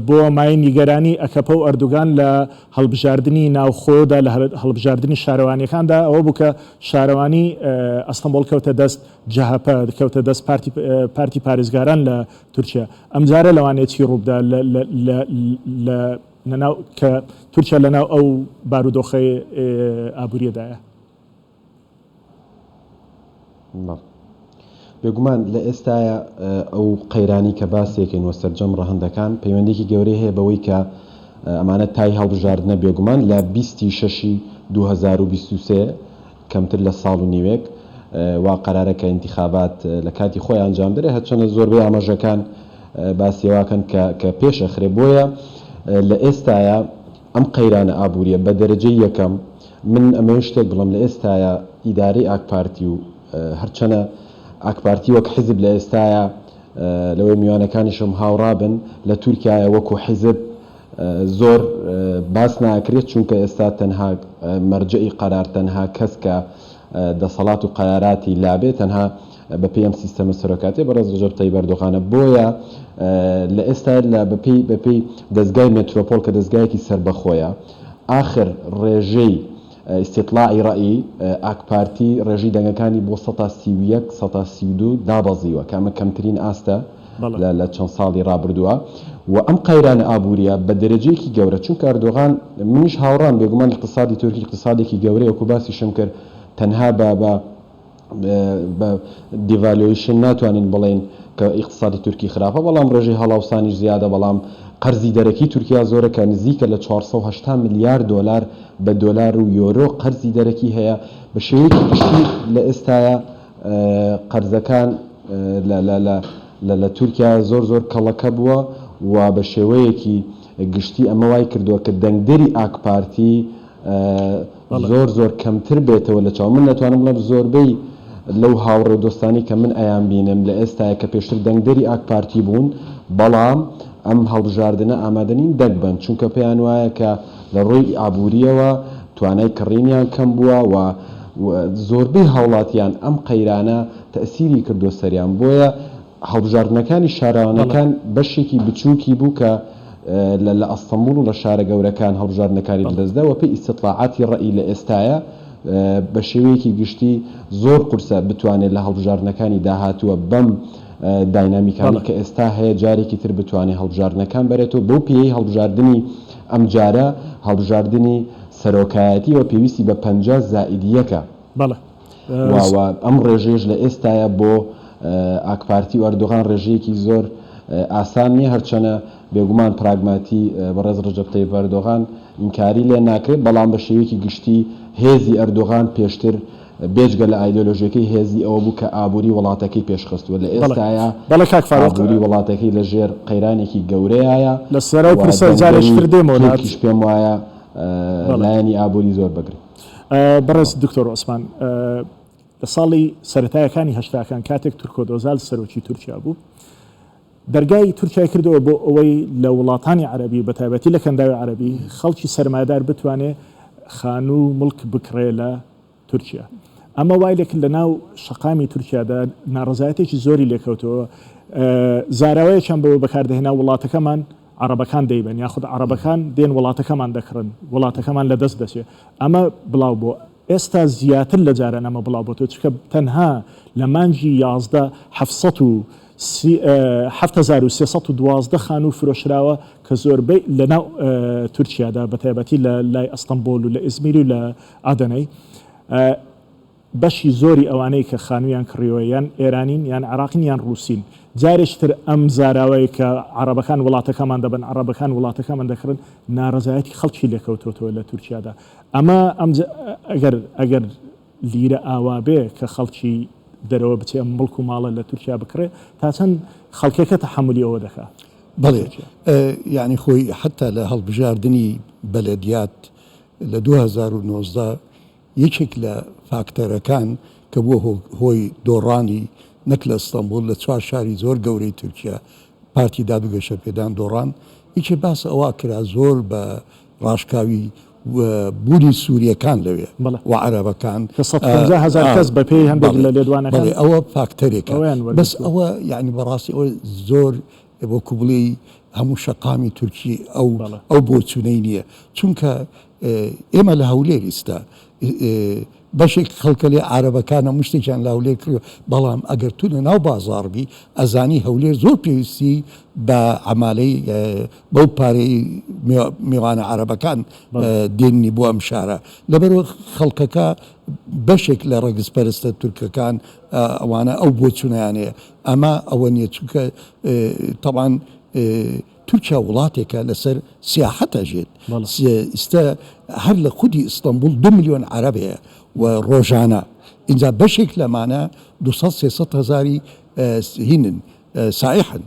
بۆ مایەی نیگەرانی ئەکەپە و ئەردوگان لە هەڵبژاردنی ناوخۆدا لە هەڵبژاردنی شارەوانیەکاندا ئەوە بوو کە شارەوانی ئەستەنبوڵ کەوتە دەست جەهەپە کەوتە دەست پارتی پارتی پارێزگاران لە تورکیا ئەمجارە لەوانەیە چی ڕووبدا لە لەناو کە تورکیا لەناو ئەو بارودۆخەی ئابووریەدایە؟ بێگومان لە ئێستایا ئەو قەیرانی کە باسێکەین وە سەرجەم ڕەهەندەکان پەیوەندێکی گەورەی هەیە بەوەی کە ئەمانە تای هەڵبژاردنە بێگومان لە بیستی شەشی 2023 کەمتر لە ساڵ و نیوێک وا قەرارە کە ئینتیخابات لە کاتی خۆی ئەنجام درێ هەرچەندە زۆربەی ئاماژەکان باسی واکەن کە کە پێش ئەخرێ بۆیە لە ئێستایا ئەم قەیرانە ئابووریە بە دەرەجەی یەکەم من ئەمەوێ شتێک بڵێم لە ئێستایا ئیدارەی ئاکپارتی و هەرچەنە ئاکپارتی وەک حیزب لە ئێستایا لەوەی میوانەکانیشم هاوڕا بن لە تورکیایا وەکو حیزب زۆر باس ناکرێت چونکە ئێستا تەنها مەرجەعی قەرار تەنها کەس کە دەسەڵات و قەراراتی لابێ تەنها بە پێی ئەم سیستەمە سەرۆکاتیە بەڕێز ڕەجەب تەیب ئەردۆغانە بۆیە لە ئێستا لە بەپێی بەپێی دەزگای مێترۆپۆل کە دەزگایەکی سەربەخۆیە ئاخر ڕێژەی ئیستیتڵاعی ڕەئی ئاکپارتی ڕێژەی دەنگەکانی بۆ سەتا 31 سەتا 32 دابەزیوە کە ئەمە کەمترین ئاستە لە لە چەند ساڵی ڕابردووە و ئەم قەیرانە ئابووریە بە دەرەجەیەکی گەورە چونکە ئەردۆغان منیش هاوڕام بێگومان ئیقتسادی تورکی ئیقتسادێکی گەورەیە وەکو باسیشم کرد تەنها بە بە بە devaluation ناتوانین بڵێین کە ئیقتسادی تورکی خراپە، بەڵام ڕێژەی هەڵاوسانیش زیادە، بەڵام قەرزی دەرەکی تورکیا زۆرە کە نزیکە لە 480 ملیار دۆلار بە دۆلار و یۆرۆ قەرزی دەرەکی هەیە، بە شێوەیەکی گشتی لە ئێستایا قەرزەکان لە لە لە لە لە تورکیا زۆر زۆر کەڵەکە بووە و بە شێوەیەکی گشتی ئەمە وای کردووە کە دەنگدەری ئاکپارتی زۆر زۆر کەمتر بێتەوە لە چاو من دەتوانم بڵێم زۆربەی لەو هاوڕێ و دۆستانی کە من ئەیان بینم لە ئێستایا کە پێشتر دەنگدەری ئاک پارتی بوون بەڵام ئەم هەڵبژاردنە ئامادە نین دەنگ بەن چونکە پێیان وایە کە لە ڕووی ئابووریەوە توانای کڕینیان کەم بووە و زۆربەی هاوڵاتیان ئەم قەیرانە تەئسیری کردووە سەریان بۆیە هەڵبژاردنەکانی شارەوانەکان بەشێکی بچووکی بوو کە لە لە ئەستەنبوڵ و لە شارە گەورەکان هەڵبژاردنەکانی لەدەست دا و پێی ئیستیتڵاعاتی ڕەئی لە ئێستایا بە شێوەیەکی گشتی زۆر قورسە بتوانێ لە هەڵبژاردنەکانی داهاتووە بەم داینامیکانەی کە ئێستا هەیە جارێکی تر بتوانێ هەڵبژاردنەکان بەرێتەوە بەو پێیەی هەڵبژاردنی ئەمجارە هەڵبژاردنی سەرۆکایەتی و پێویستی بە 50 زائید یەکە. و و ئەم ڕێژەیەش لە ئێستایا بۆ ئاکپارتی و ئەردۆغان ڕێژەیەکی زۆر ئاسان نییە، هەرچەنە بێگومان پراگماتی بەڕێز ڕەجەب تەیب ئەردۆغان ئینکاری لێ ناکرێت، بەڵام بە شێوەیەکی گشتی هێزی ئەردۆغان پێشتر بێجگە لە ئایدۆلۆژیەکەی هێزی ئەوە بوو کە ئابووری وڵاتەکەی پێشخست و لە ئێستایا بەڵێ کاک فاروق. ئابووری وڵاتەکەی لە ژێر قەیرانێکی گەورەیایە لە سەر ئەو و پرسە جارێکی دەنگدەری تر دێمەوە لات. تورکیش پێم وایە لایەنی ئابووری زۆر بەگرنگ. بەڕێز دکتۆر عوسمان، لە ساڵی سەرەتایەکانی هەشتاکان کاتێک تورکۆت ئۆزال سەرۆکی تورکیا بوو، دەرگای تورکیای کردەوە بۆ ئەوەی لە وڵاتانی عەرەبی بە تایبەتی لە کەنداوی عەرەبی خەڵکی سەرمایەدار بتوانێ خانوو و مڵک بکڕێ لە تورکیا. ئەمە وای لێکرد لە ناو شەقامی تورکیادا ناڕەزایەتێکی زۆری لێکەوتەوە. زاراوەیەکیان بەوە بەکاردەهێنا وڵاتەکەمان عەڕەبەکان دەیبەن یاخود عەڕەبەکان دێن وڵاتەکەمان دەکڕن، وڵاتەکەمان لە دەست دەچێ. ئەمە بڵاو بۆ. ئێستا زیاتر لە جاران ئەمە بڵاو بۆتەوە چونکە تەنها لە مانگی 11 7312 خانوو فرۆشراوە کە زۆربەی لە ناو تورکیادا بە تایبەتی لە لای ئەستەنبۆل و لە ئیزمیر و لە ئادەنەی بەشی زۆری ئەوانەی کە خانوویان کڕیوە یان ئێرانین یان عێراقین یان ڕووسین. جارێکی تر ئەم زاراوەی کە عەڕەبەکان وڵاتەکەمان دەبەن، عەڕەبەکان وڵاتەکەمان دەکڕن، ناڕەزایەتی خەڵکی لێکەوتۆتەوە لە تورکیادا. ئەمە ئەم ئەگەر ئەگەر لیرە ئاوا بێ کە خەڵکی دەرەوە بچێ ئەم مڵک و ماڵە لە تورکیا بکڕێ، تا چەند خەڵکەکە تەحەمولی ئەوە دەکا؟ بەڵێ یانی خۆی حەتا لە هەڵبژاردنی بەلەدیات لە 2019 یەکێک لە فاکتەرەکان کە بووە هۆی دۆڕانی نەک لە ئیستەنبوڵ لە چوار شاری زۆر گەورەی تورکیا پارتی داد و گەشەپێدان دۆڕان، یەکێ باس ئەوە کرا زۆر بە ڕاشکاوی بوونی سوورییەکان لەوێ و عەرەبەکان کە 150 هەزار کەس بە پێی هەندێک لە لێدوانەکان بەڵێ ئەوە فاکتەرێکە بەس ئەوە یانی بەڕاستی ئەوە زۆر وەکو بڵێی هەموو شەقامی تورکی ئەو ئەو بۆچوونەی نییە چونکە ئێمە لە هەولێر ئیستا بەشێک خەڵکە لێ عارەبەکان هەموو شتێکیان لە هەولێر کڕیوە بەڵام ئەگەر تو لە ناو بازاڕ بی ئەزانی هەولێر زۆر پێویستی بە عەمالەی بەو پارەی میوانە عەرەبەکان دێننی بۆ ئەم شارە لەبەرئەوە خەڵکەکە بەشێک لە ڕەگزپەرستە تورکەکان ئەوانە ئەو بۆچونەیان هەیە ئەمە ئەوە نیە چونکە تەبعەن تورکیا وڵاتێکە لەسەر سیاحەت ئەژێت ئیستا هەر لە خودی ئیستەنبوڵ دو ملیۆن عەرەب هەیە و ڕۆژانە ئینجا بەشێک لەمانە 200 300 هەزاری هینن سائحن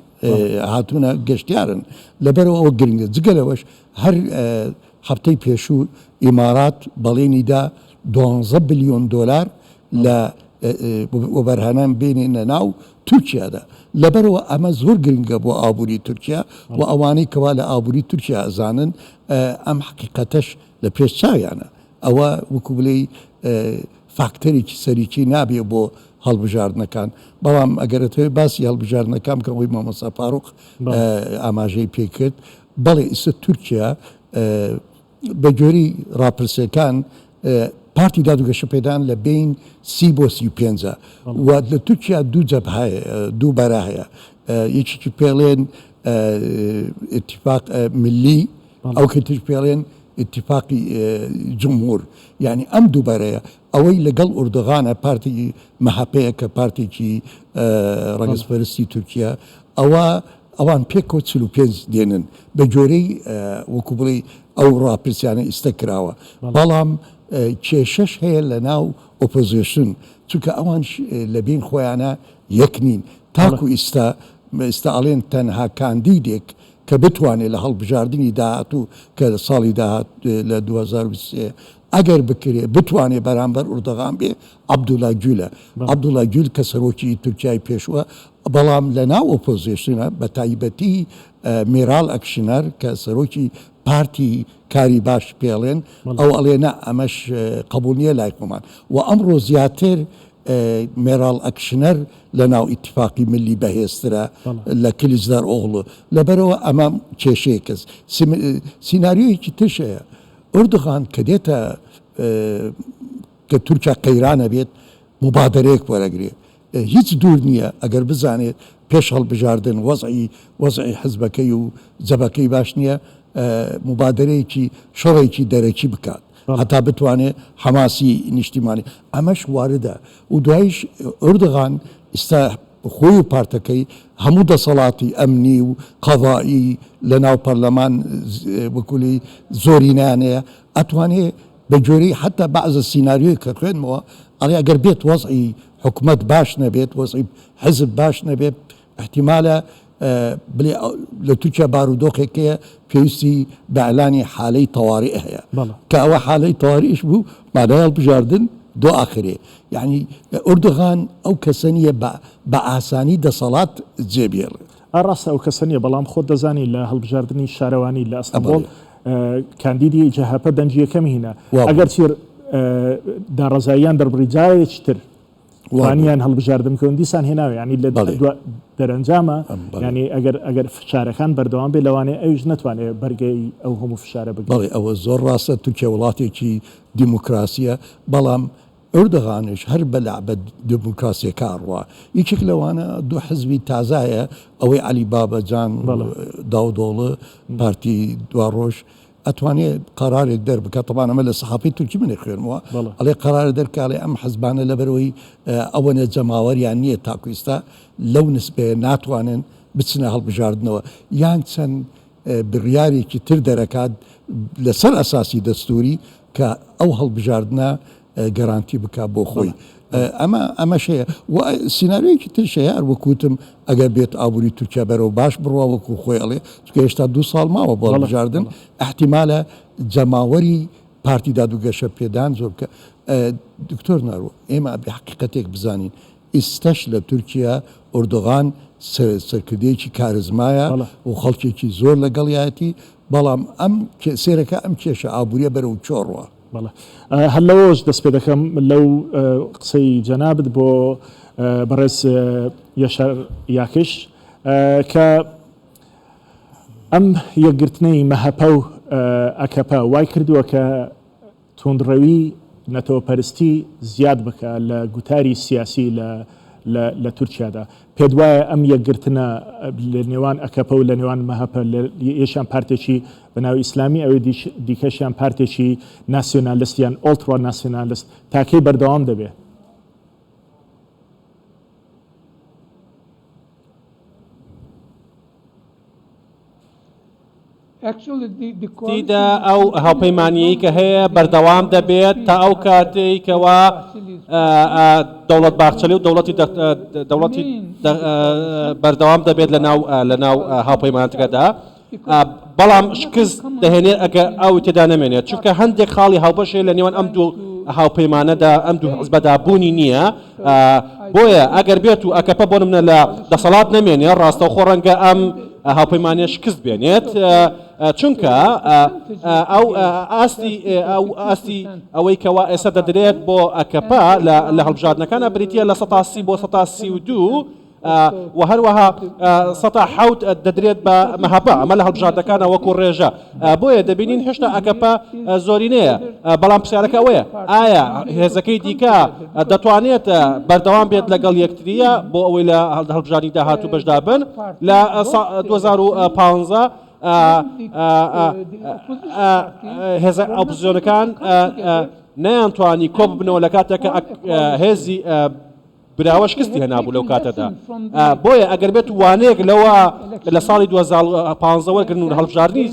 هاتوونە گەشتیارن لەبەرەوە ئەوە گرنگە جگە لەوەش هەر هەفتەی پێشوو ئیمارات بەڵێنی دا دوانزە بلیۆن دۆلار لە وەبەرهێنان بێنێنە ناو تورکیادا. لەبەرئەوە ئەمە زۆر گرنگە بۆ ئابووری تورکیا و ئەوانەی کەوا لە ئابووری تورکیا ئەزانن ئەم حەقیقەتەش لە پێش چاویانە. ئەوە وەکو بلێی فاکتەرێکی سەرەکی نابێ بۆ هەڵبژاردنەکان. بەڵام ئەگەر ئەتەوێ باسی هەڵبژاردنەکان بکەم ئەوەی مامۆستا فاروق ئاماژەی پێ کرد، بەڵێ ئیستا تورکیا بە گوێرەی ڕاپرسیەکان پارتی داد و گەشەپێدان لە بین سی بۆ 35 و لە تورکیا دوو جەبهە دوو بەرە هەیە یەکێکی پێڵێن اتفاق ملی ئەو کەتیش پێڵێن اتفاقی جمهور یعنی ئەم دوو بەرەیە ئەوەی لەگەڵ ئوردوغانە پارتی مەهەپەیە کە پارتێکی ڕەگەزپەرستی تورکیا ئەوە ئەوان پێکەوە 45 دێنن بە گوێرەی وەکو بڵێی ئەو ڕاپرسیانە ئیستە کراوە بەڵام کێشەش هەیە لە ناو ئۆپۆزیشن چونکە ئەوان لە بین خۆیانە یەک نین تاکو ئیستا ئیستا ئەڵێن تەنها کاندیدێک کە بتوانێت لە هەڵبژاردنی داهاتوو کە ساڵی داهات لە 2023 ئەگەر بکرێ بتوانێ بەرامبەر ئوردەغان بێ عەبدوڵا گولە. عەبدوڵا گول کە سەرۆکی تورکیای پێشووە، بەڵام لە ناو ئۆپۆزیسیۆنە بە تایبەتی مێرال ئەکشنەر کە سەرۆکی پارتی کاری باش پێڵێن ئەو ئەڵێ نا ئەمەش قبوڵ نییە لای خۆمان و ئەمڕۆ زیاتر مێرال ئەکشنەر لە ناو ئیتفاقی ملی بەهێزترە لە کلیچدار ئۆغڵو لەبەرەوە ئەمە کێشەیەکەس سیناریۆیەکی ترش هەیە ئۆردوغان کە دێتە کە تورکیا قەیران ئەبێت موبادەرەیەک وەرەگرێ هیچ دوور نییە ئەگەر بزانێت پێش هەڵبژاردن وەزعی وەزعی حزبەکەی و جەبەکەی باش نییە موبادەرەیەکی شەڕێکی دەرەکی بکات هەتا بتوانێت حەماسی نیشتیمانی ئەمەش واردە و دوایش ئۆردوغان ئیستا خۆی و پارتەکەی هەموو دەسەڵاتی ئەمنی و قەزائی لە ناو پەرلەمان وەکولی زۆرینەیان هەیە ئەتوانێ بە گوێرەی حەتا بەعزە سیناریۆی کە خوێندمەوە ئەڵێ ئەگەر بێت وەزعی حکومەت باش نەبێت وەزعی حزب باش نەبێت احتیمالە بلێ لە تورکیا بارودۆخێک هەیە پێویستی بە ئیعلانی حالەی تەواری هەیە کە ئەوە حالەی تەواریش بوو مادای هەڵبژاردن دو ئاخرێ یعنی ئوردوغان ئەو کەسە نییە بە ئاسانی دەسەڵات جێ بێڵێ. ڕاستە ئەو کەسە نییە بەڵام خۆت دەزانی لە هەڵبژاردنی شارەوانی لە ئەستەنبوڵ کاندیدی جەهەپە دەنگی یەکەمی هینا ئەگەرچی ناڕەزاییان دەربڕی جارێکی تر توانیان هەڵبژاردن بکەن دیسان هێناوە یانی لە دەرەنجامە یانی ئەگەر ئەگەر فشارەکان بەردەوام بێ لەوانەیە ئەویش نەتوانێت بەرگەی ئەو هەموو فشارە بگرێت. بەڵێ ئەوە زۆر ڕاستە تورکیا وڵاتێکی دیموکراسیە بەڵام. ئەردۆغانیش هەر بە لەعبە دێموکراسیەکە ئەڕوا. یەکێک لەوانە دوو حزبی تازە هەیە ئەوەی عەلی بابەجان و داودۆڵ پارتی دواڕۆژ ئەتوانێ قەرارێک دەربکا تەبان ئەمە لە سەحافەی تورکی من ئەخوێنمەوە ئەڵێ قەرارە دەرکا ئەڵێ ئەم حزبانە لەبەرئەوەی ئەوەنە جەماوەریان نییە تاکو ئیستا لەو نسبەیە ناتوانن بچنە هەڵبژاردنەوە یان چەند بڕیارێکی تر دەرەکات لەسەر ئەساسی دەستوری کە ئەو هەڵبژاردنە گەرانتی بکا بۆ خۆی ئەمە ئەمەش هەیە و سیناریۆیەکی ترش هەیە هەر وەکو وتم ئەگەر بێت ئابووری تورکیا بەرەو باش بڕوا وەکو خۆی ئەڵێ چونکە هێشتا دوو ساڵ ماوە بۆ هەڵبژاردن ئیحتیمالە جەماوەری پارتی داد و گەشە پێدان زۆر بکە دکتۆر نارۆ ئێمە ئەبێ حەقیقەتێک بزانین ئیستەش لە تورکیا ئۆردوغان سەرکردەیەکی کارزمایە و خەڵکێکی زۆر لەگەڵیایەتی بەڵام ئەم سێرەکە ئەم کێشە ئابووریە بەرەو کوێ ڕوا؟ بەڵێ هەر لەوەوەش دەست پێ دەکەم لەو قسەی جەنابت بۆ بەڕێز یەشار یاکش کە ئەم یەکگرتنەی مەهەپە و ئەکەپە وای کردووە کە توندڕەوی نەتەوەپەرستی زیاد بکا لە گوتاری سیاسی لە لە تورکیادا. پێت وایە ئەم یەکگرتنە لە نێوان ئەکەپە و لە نێوان مەهەپە لە یەکیان پارتێکی بە ناوی ئیسلامی ئەوی دیکەشیان پارتێکی ناسیۆنالست یان ئۆڵترا ناسیۆنالست تا کەی بەردەوام دەبێ؟ تیدا ئەو هاوپەیمانییەی کە هەیە بەردەوام دەبێت تا ئەو کاتەی کەوا دەوڵەت باخچەلی و دەوڵەتی دەوڵەتی بەردەوام دەبێت لە ناو لە ناو هاوپەیمانەتەکەدا بەڵام شکست دەهێنێت ئەگە ئەو تێدا نەمێنێت چونکە هەندێک خاڵی هاوبەش هەیە لە نێوان ئەم دوو هاوپەیمانەدا ئەم دوو حزبەدا بوونی نییە بۆیە ئەگەر بێت و ئەکەپە بۆ نمونە لە دەسەڵات نەمێنێ ڕاستەوخۆ ڕەنگە ئەم هاوپەیمانیە شکست بێنێت چونکە ئەو ئاستی ئەو ئاستی ئەوەی کەوا ئێستا دەدرێت بۆ ئەکەپە لە هەڵبژاردنەکانە بریتە لە 130 بۆ 132 و هەروەها 7% دەدرێت بە مەهەپە ئەمە لە هەڵبژاردەکانە وەکو ڕێژە بۆیە دەبینین هێشتا ئەکەپە زۆرینەیە، بەڵام پرسیارەکە ئەوەیە ئایا هێزەکەی دیکە دەتوانێت بەردەوام بێت لەگەڵ یەکتریە بۆ ئەوەی لە هەڵبژاردنی داهاتوو بەشدار بن لە 2015 هێزە ئۆپۆزسیۆنەکان نەیانتوانی کۆببنەوە لە کاتێک کە هێزی براوە شکستی هێنابوو لەو کاتەدا بۆیە ئەگەر بێت وانەیەک لەوە لە ساڵی 2015 وەرگن و هەڵبژاردنی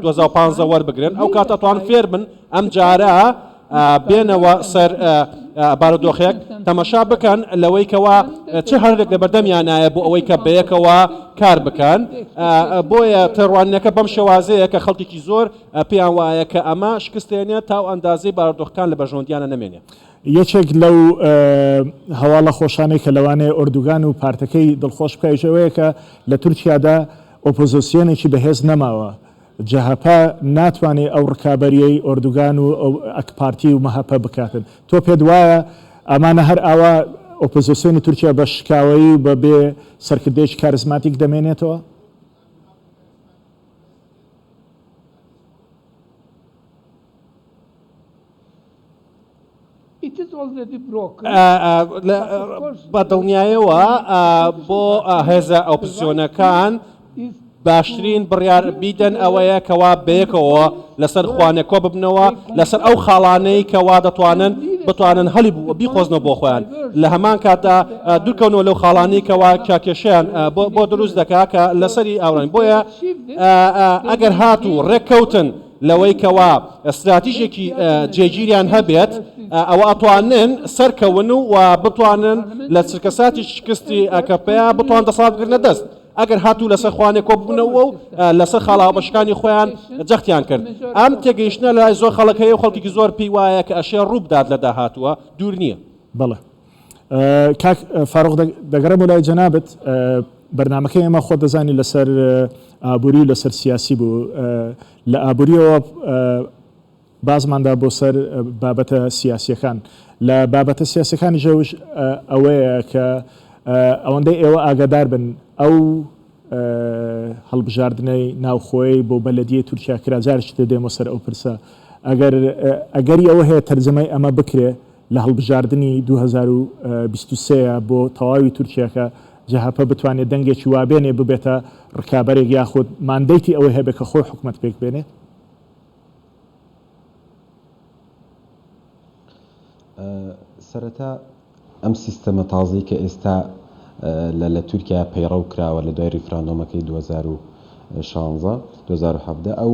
2015 وەربگرن ئەو کاتە توان فێر بن ئەم جارە بێنەوە سەر بارودۆخێک تەمەشا بکەن لەوەی کەوا چ هەرێک لە بەردەمیانایە بۆ ئەوەی کە بەیەکەوە کار بکەن بۆیە تێڕوانینەکە بەم شێوازەیە کە خەڵکێکی زۆر پێیان وایە کە ئەمە شکستێنێت تا و ئەندازەی بارودۆخەکان لە بەرژەوەندیانە نەمێنێ. یەکێک لەو هەواڵە خۆشانەی کە لەوانەیە ئۆردوگان و پارتەکەی دڵخۆش بکا ئیش ئەوەیە کە لە تورکیادا ئۆپۆزۆسیۆنێکی بەهێز نەماوە. جەهەپە ناتوانێ ئەو ڕکابەریەی ئۆردوگان و ئەکپارتی و مەهەپە بکاتن. تۆ پێت وایە ئەمانە هەر ئاوا ئۆپۆزۆسیۆنی تورکیا بە شکاوەیی و بە بێ سەرکردەیەکی کاریزماتیک دەمێنێتەوە؟ بە دڵنیایەوە بۆ هێزە ئۆپزسیۆنەکان باشترین بڕیار بیدەن ئەوەیە کەوا بەیەکەوە لەسەر خوانێک کۆ ببنەوە لەسەر ئەو خاڵانەی کەوا دەتوانن بتوانن هەلی بیقۆزنەوە بۆ خۆیان لە هەمان کاتدا دوورکەونەوە لەو خاڵانەی کەوا کێشیان بۆ دروست دەکا کە لەسەری ئاوران بۆیە ئەگەر هاتوو ڕێککەوتن لەوەی کەوا ستراتیژێکی جێگیریان هەبێت ئەوە ئەتوانن سەرکەون و بتوانن لە چرکەساتی شکستی ئەکەپەیە بتوان دەسەڵات بگرنە دەست ئەگەر هاتوو لەسەر خوانێ کۆببنەوە و لەسەر خاڵە هاوبەشەکانی خۆیان جەختیان کرد ئەم تێگەیشتنە لای زۆر خەڵک هەیە و خەڵکێکی زۆر پێی وایە کە ئەشێ ڕووبدات لە داهاتووە دوور نییە. بەڵێ کاک فاروق دەگەڕێمەوە لای جەنابت بەرنامەکەی ئێمە خۆت دەزانی لەسەر ئابووری و لەسەر سیاسی بوو لە ئابووریەوە بازماندا بۆ سەر بابەتە سیاسیەکان لە بابەتە سیاسەکانی ژەوش ئەوەیە کە ئەوەندەی ئێوە ئاگادار بن ئەو هەڵبژاردنەی ناوخۆی بۆ بەلەدیەی تورکیا کرا جارێکی تر دێمەوە سەر ئەو پرسە ئەگەر ئەگەری ئەوە هەیە تەرجەمەی ئەمە بکرێ. لە هەڵبژاردنی 2023 بۆ تەواوی تورکیا کە جەهەپە بتوانێت دەنگێکی وابێنێ ببێتە ڕکابەرێک یاخود mandate ی ئەوەی هەبێت کە خۆی حکومەت پێک بێنێت؟ سەرەتا ئەم سیستەمە تازەی کە ئێستا لە لە تورکیا پەیڕەو کراوە لە دوای ریفراندۆمەکەی 2016 2017 ئەو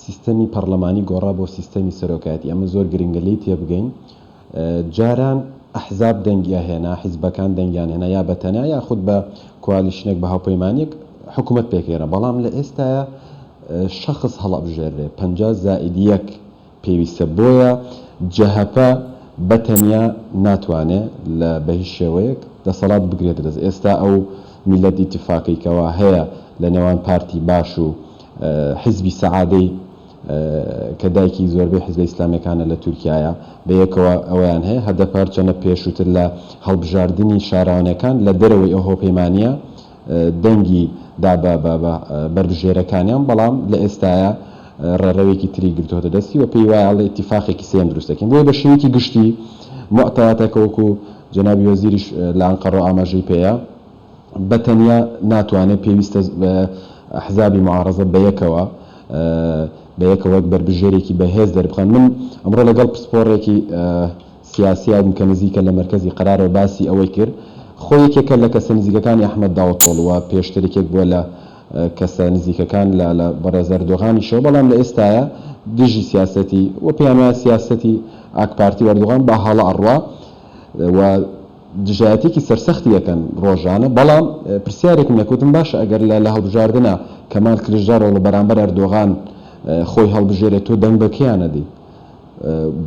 سیستەمی پەڕلەمانی گۆڕا بۆ سیستەمی سەرۆکایەتی ئەمە زۆر گرنگە لێی تێبگەین جاران ئەحزاب دەنگی ئەهێنا حیزبەکان دەنگیان هێنا یا بە تەنیا یاخود بە coalition ێک بە هاوپەیمانیەک حکوومەت پێکهێنا بەڵام لە ئێستایا شەخس هەڵئەبژێررێ 50 زائید یەک پێویستە بۆیە جەهەپە بە تەنیا ناتوانێ لە بە هیچ شێوەیەک دەسەڵات بگرێتە دەست ئێستا ئەو میللەت ئیتیفاقی کەوا هەیە لە نێوان پارتی باش و حیزبی سەعادەی کە دایکی زۆربەی حیزبە ئیسلامیەکانە لە تورکیایە بە یەکەوە ئەوەیان هەیە هەدەپە هەرچەنە پێشووتر لە هەڵبژاردنی شارەوانیەکان لە دەرەوەی ئەو هاوپەیمانیە دەنگی دا بە بە بە بەربژێرەکانیان بەڵام لە ئێستایا ڕێڕەوێکی تری گرتۆتە دەستی و پێی وایە ئەڵێ ئیتیفاقێکی سێیەم دروست دەکەین بۆیە بە شێوەیەکی گشتی موعتەیاتەکە وەکو جەنابی وەزیریش لە ئەنقەرە ئاماژەی پێیە بە تەنیا ناتوانێ پێویستە ئەحزابی موعارەزە بەیەکەوە بەیەکەوە وەک بەربژێرێکی بەهێز دەربخەن من ئەمڕۆ لەگەڵ پسپۆڕێکی سیاسییا بووم کە نزیکە لە مەرکەزی قەرارەوە باسی ئەوەی کرد خۆی یەکێکە لە کەسە نزیکەکانی ئەحمەد داوتۆڵو و پێشتر یەکێک بووە لە کەسە نزیکەکان لە لە بەڕێز ئەردۆغانیشەوە بەڵام لە ئێستایا دژی سیاسەتی و پێیان وایە سیاسەتی ئاکپارتی و ئەردۆغان بە هەڵە ئەڕوا و دژایەتیەکی سەرسەختی ئەکەن ڕۆژانە بەڵام پرسیارێکم لێ وتم باشە ئەگەر لە لە هەڵبژاردنا کەمال کلیچدارئۆڵو بەرامبەر ئەردۆغان خۆی هەڵبژێرێت تۆ دەنگ بە کێیان ئەدەی؟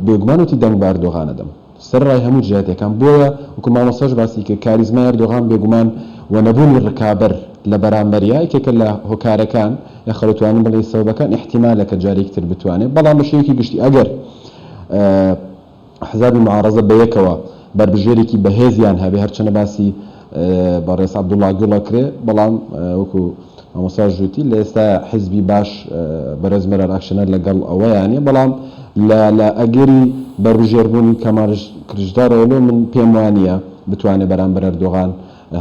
بێگومان وتی دەنگ بە ئەردۆغان ئەدەم سەرەڕای هەموو دژایەتیەکان بۆیە وەکو مامۆستاش باسی کرد کاریزمای ئەردۆغان بێگومان و نەبوونی ڕکابەر لە بەرامبەریا یەکێکە لە هۆکارەکان یاخود دەتوانین بڵێین سەبەبەکان ئیحتیمالە کە جارێکی تر بتوانێت بەڵام بە شێوەیەکی گشتی ئەگەر ئەحزابی موعارەزە بەیەکەوە بەربژێرێکی بەهێزیان هەبێ، هەرچەنە باسی بەڕێز عەبدوڵا گوڵ ئەکرێ، بەڵام وەکو مامۆستاش وتی لە ئێستایا حیزبی باش بەڕێز مەرال ئاکشەنەر لەگەڵ ئەوەیا نیە، بەڵام لە لە ئەگەری بەربژێربوونی کەمال کلیچدارئۆغلۆ من پێم وانیە بتوانێ بەرامبەر ئەردۆغان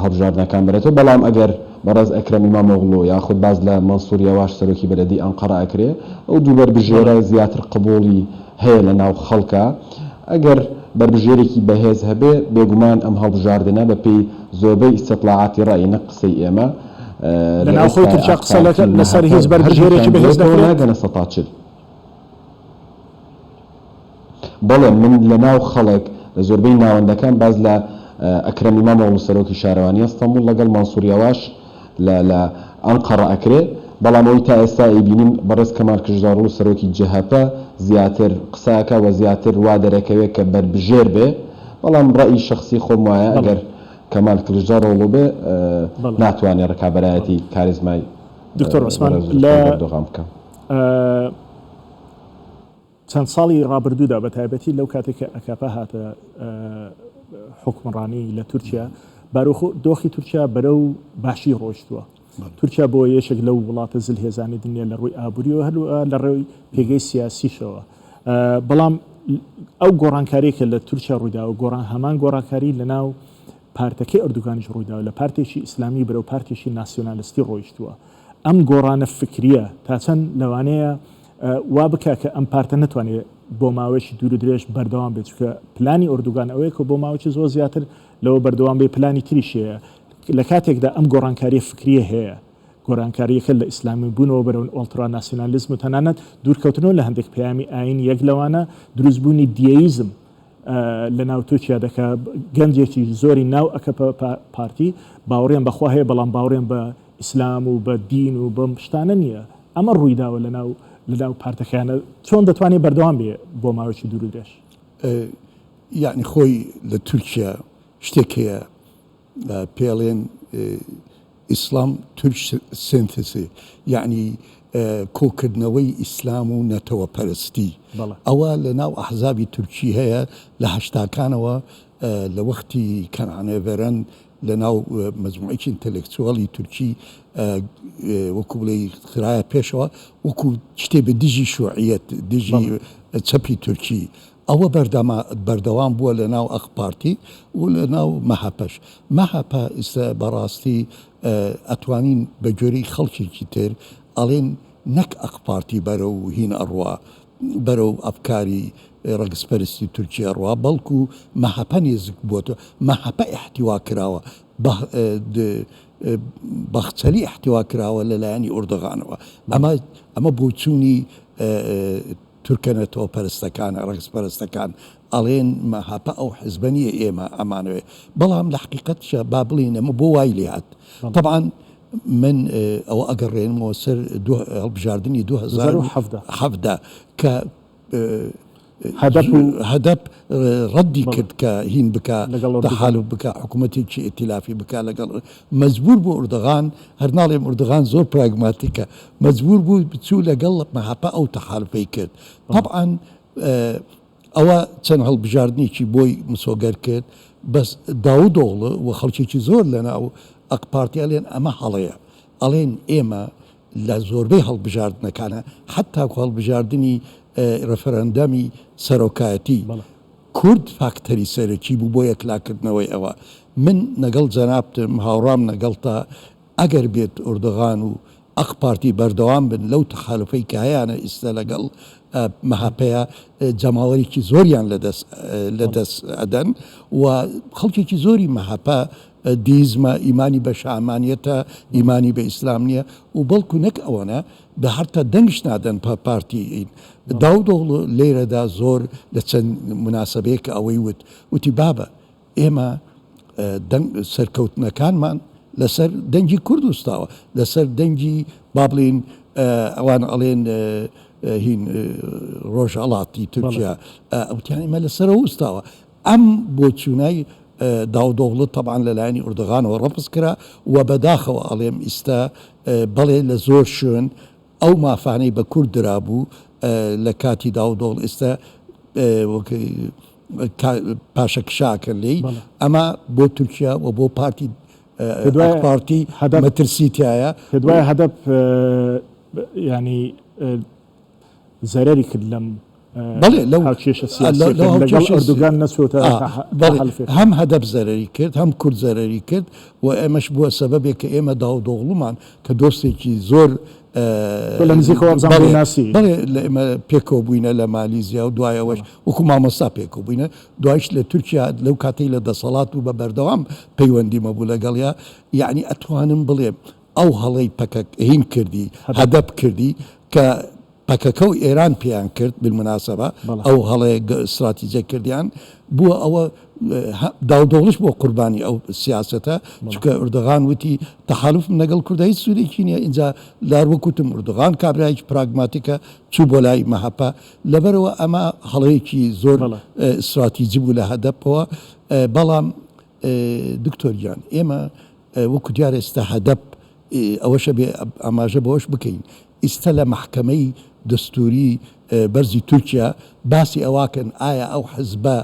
هەڵبژاردنەکان بەرێتەوە، بەڵام ئەگەر بەڕێز ئەکرەم ئیمامئۆغڵو یاخود باس لە مەنسوور یەواش سەرۆکی بەلەدیی ئەنقەرە ئەکرێ، ئەو دوو بەربژێرە زیاتر قبووڵی هەیە لە ناو خەڵکا، ئەگەر بەربژێرێکی بەهێز هەبێ بێگومان ئەم هەڵبژاردنە بە پێی زۆربەی ئیستیتلاعاتی ڕەئی نەک قسەی ئێمە لە لە ناوخۆی ئێستایا تورکیا ئاک قسە پارتی و لەسەر هیچ مەهەپە بەربژێرێکی هەردووکیان بەهێز بەیەکەوە دەکرێت؟ ناگەنە 40%. بەڵێ من لە ناو خەڵک لە زۆربەی ناوەندەکان باس لە ئەکرەم ئیمامئۆغڵو سەرۆکی شارەوانی ئەستەنبوڵ لەگەڵ مەنسوور یەواش لە لە ئەنقەڕە ئەکرێ بەڵام ئەوەی تا ئێستا ئەیبینین بەڕێز کەمال کلیچدارئۆغڵو سەرۆکی جەهەپە زیاتر قسە ئەکا وە زیاتر وا دەرەکەوێ کە بەربژێر بێ بەڵام ڕەئی شەخسی خۆم وایە ئەگەر کەمال کلیچدارئۆغڵو بێ ناتوانێ ڕکابەرایەتی کاریزمای دکتۆر عوسمان بەڕێز لە دکتۆر ئەردۆغان بکا. چەند ساڵی ڕابردوودا بە تایبەتی لەو کاتێک کە ئەکەپە هاتە حوکمڕانی لە تورکیا باروخ دۆخی تورکیا بەرەو باشی ڕۆیشتووە. تورکیا بۆ یەکێک لەو وڵاتە زلهێزانی دنیا لە ڕووی ئابووریەوە هەروەها لە ڕووی پێگەی سیاسیشەوە. بەڵام ئەو گۆڕانکاریە کە لە تورکیا ڕوویداوە گۆڕان هەمان گۆڕانکاری لە ناو پارتەکەی ئەردوگانیش ڕوویداوە لە پارتێکی ئیسلامی بەرەو پارتێکی ناسیۆنالستی ڕۆیشتووە. ئەم گۆڕانە فکریە تا چەند لەوانەیە وا بکا کە ئەم پارتە نەتوانێت بۆ ماوەیەکی دوور و درێژ بەردەوام بێت، چونکە پلانی ئۆردوگان ئەوەیە کە بۆ ماوەیەکی زۆر زیاتر لەوە بەردەوام بێت، پلانی تریش هەیە. لە کاتێکدا ئەم گۆڕانکارییە فکرییە هەیە، گۆڕانکارییەکە لە ئیسلامی بوونەوە بەرەو ئۆڵترا ناسیۆنالیزم و تەنانەت دوورکەوتنەوە لە هەندێک پەیامی ئایینی، یەک لەوانە دروستبوونی دیەیزم لە ناو تورکیا دەکا، گەنجێکی زۆری ناو ئەکەپە پارتی باوەڕیان بە خوا هەیە، بەڵام باوەڕیان بە ئیسلام و بە دین و بەم شتانە نییە، ئەمە ڕوویداوە لەناو لەناو پارتەکەیانە، چۆن دەتوانێت بەردەوام بێ بۆ ماوەیەکی دوور و درێژ؟ یەعنی خۆی لە تورکیا شتێک هەیە پێڵێن ئیسلام تورک synthesis یەعنی کۆکردنەوەی ئیسلام و نەتەوە پەرستی ئەوە لە ناو ئەحزابی تورکی هەیە لە هەشتاکانەوە لە وەختی کەنعان ئێڤرەن لە ناو مەجموعەیەکی intellectual ی تورکی وەکو بڵێی خرایە پێشەوە وەکو شتێ بە دژی شوعیەت دژی. چەپی تورکی ئەوە بەردەما بەردەوام بووە لە ناو ئەق پارتی و لە ناو مەهەپەش. مەهەپە ئیستا بەڕاستی ئەتوانین بە گوێرەی خەڵکێکی تر ئەڵێن نەک ئەق پارتی بەرەو هین ئەڕوا بەرەو ئەفکاری ڕەگزپەرستی تورکی ئەڕوا بەڵکو مەهەپە نێزک بووەتەوە مەهەپە ئیحتیوا کراوە باخچەلی ئیحتیوا کراوە لە لایەنی ئوردوغانەوە ئەمە ئەمە بۆچوونی تورکە نەتەوە پەرستەکان ڕەگز پەرستەکان ئەڵێن مەهەپە ئەو حزبە نییە ئێمە ئەمانەوێ بەڵام لە حقیقەتشە با بڵێین ئەمە بۆ وای لێ هات تەبعەن من ئەوە ئەگەڕێنمەوە سەر هەڵبژاردنی 2017 کە هەدەپ و هەدەپ ڕەدی کرد کە هین بکا تەحالوف بکا حکوومەتێکی ئیتیلافی بکا لەگەڵ مەجبوور بوو ئوردغان هەر ناڵێم ئوردغان زۆر پراگماتیکە مەجبوور بوو بچوو لەگەڵ مەهەپە ئەو تەحالوفەی کرد تەبعەن ئەوە چەند هەڵبژاردنێکی بۆی مسۆگەر کرد بەس داودئۆغڵو و خەڵکێکی زۆر لەناو ئەک پارتی ئەڵێن ئەمە هەڵەیە ئەڵێن ئێمە لە زۆربەی هەڵبژاردنەکانە حەتاکو هەڵبژاردنی ڕێفەرەندەمی سەرۆکایەتی کورد فاکتەری سەرەکی بوو بۆ یەکلاکردنەوەی ئەوە. من نەگەڵ جەنابتم هاوڕام نەگەڵتا ئەگەر بێت ئوردوغان و ئەق پارتی بەردەوام بن لەو تەحالوفەی کە هەیانە ئیستە لەگەڵ مەهەپەیە جەماوەرێکی زۆریان لەدەست لەدەست ئەدەن و خەڵکێکی زۆری مەهەپە دیزمە، ئیمانی بە شامانیەتە، ئیمانی بە ئیسلام نیە و بەڵکو نەک ئەوەنە بە هەرتا دەنگش نادەن پە پارتی ئین. داودئۆغڵو لێرەدا زۆر لە چەند موناسەبەیەک ئەوەی وت، وتی بابە ئێمە دەنگ سەرکەوتنەکانمان لەسەر دەنگی کورد وستاوە، لەسەر دەنگی با بڵێین ئەوان ئەڵێن هین ڕۆژهەڵاتی تورکیا، وتیان ئێمە لەسەرەوە وستاوە. ئەم بۆچوونەی داودئۆغڵو تەبعەن لە لایەنی ئوردوغانەوە ڕەفز کرا و بەداخەوە ئەڵێم ئیستا بەڵێ لە زۆر شوێن ئەو مافانەی بە کورد درابوو لە کاتی داودئۆغڵو ئیستا وەک پاشەکشە ئەکەن لێی ئەمە بۆ تورکیا و بۆ پارتی ئاک پارتی مەترسی تیایە. پێت وایە هەدەپ یانی زەرەری کرد لەم بەڵێ لەو هاوکێشە سیاسییەکە لەگەڵ ئەردۆگان نەچۆتە بەڵێ هەم هەدەپ زەرەری کرد هەم کورد زەرەری کرد و ئێمەش بووە سەبەبێک کە ئێمە داودئۆغڵومان کە دۆستێکی زۆر تۆ لە نزیکەوە وابزانم بەڵێ ناسی بەڵێ لە ئێمە پێکەوە بووینە لە مالیزیا و دوای ئەوەش وەکو مامۆستا پێکەوە بووینە دوایش لە تورکیا لەو کاتەی لە دەسەڵات بوو بە بەردەوام پەیوەندیم هەبوو لەگەڵیا یەعنی ئەتوانم بڵێم ئەو هەڵەی پەکەک هین کردی هەدەپ کردی کە پەکەکە و ئێران پێیان کرد بالمناسبە ئەو هەڵەیە ستراتیجە کردیان بووە ئەوە داودئۆغڵوش بووە قوربانی ئەو سیاسەتە چونکە ئوردوغان وتی تەحالوفم لەگەڵ کوردە هیچ سوودێکی نییە ئینجا لار وەک وتم ئوردوغان کابرایەکی پراگماتیکە چوو بۆ لای مەهەپە لەبەرەوە ئەمە هەڵەیەکی زۆر ستراتیجی بوو لە هەدەپەوە بەڵام دکتۆر گیان ئێمە وەکو دیارە ئێستا هەدەپ ئەوەشە بێ ئاماژە بەوەش بکەین ئیستە لە مەحکەمەی دەستوری بەرزی تورکیا باسی ئەوەکەن ئایا ئەو حزبە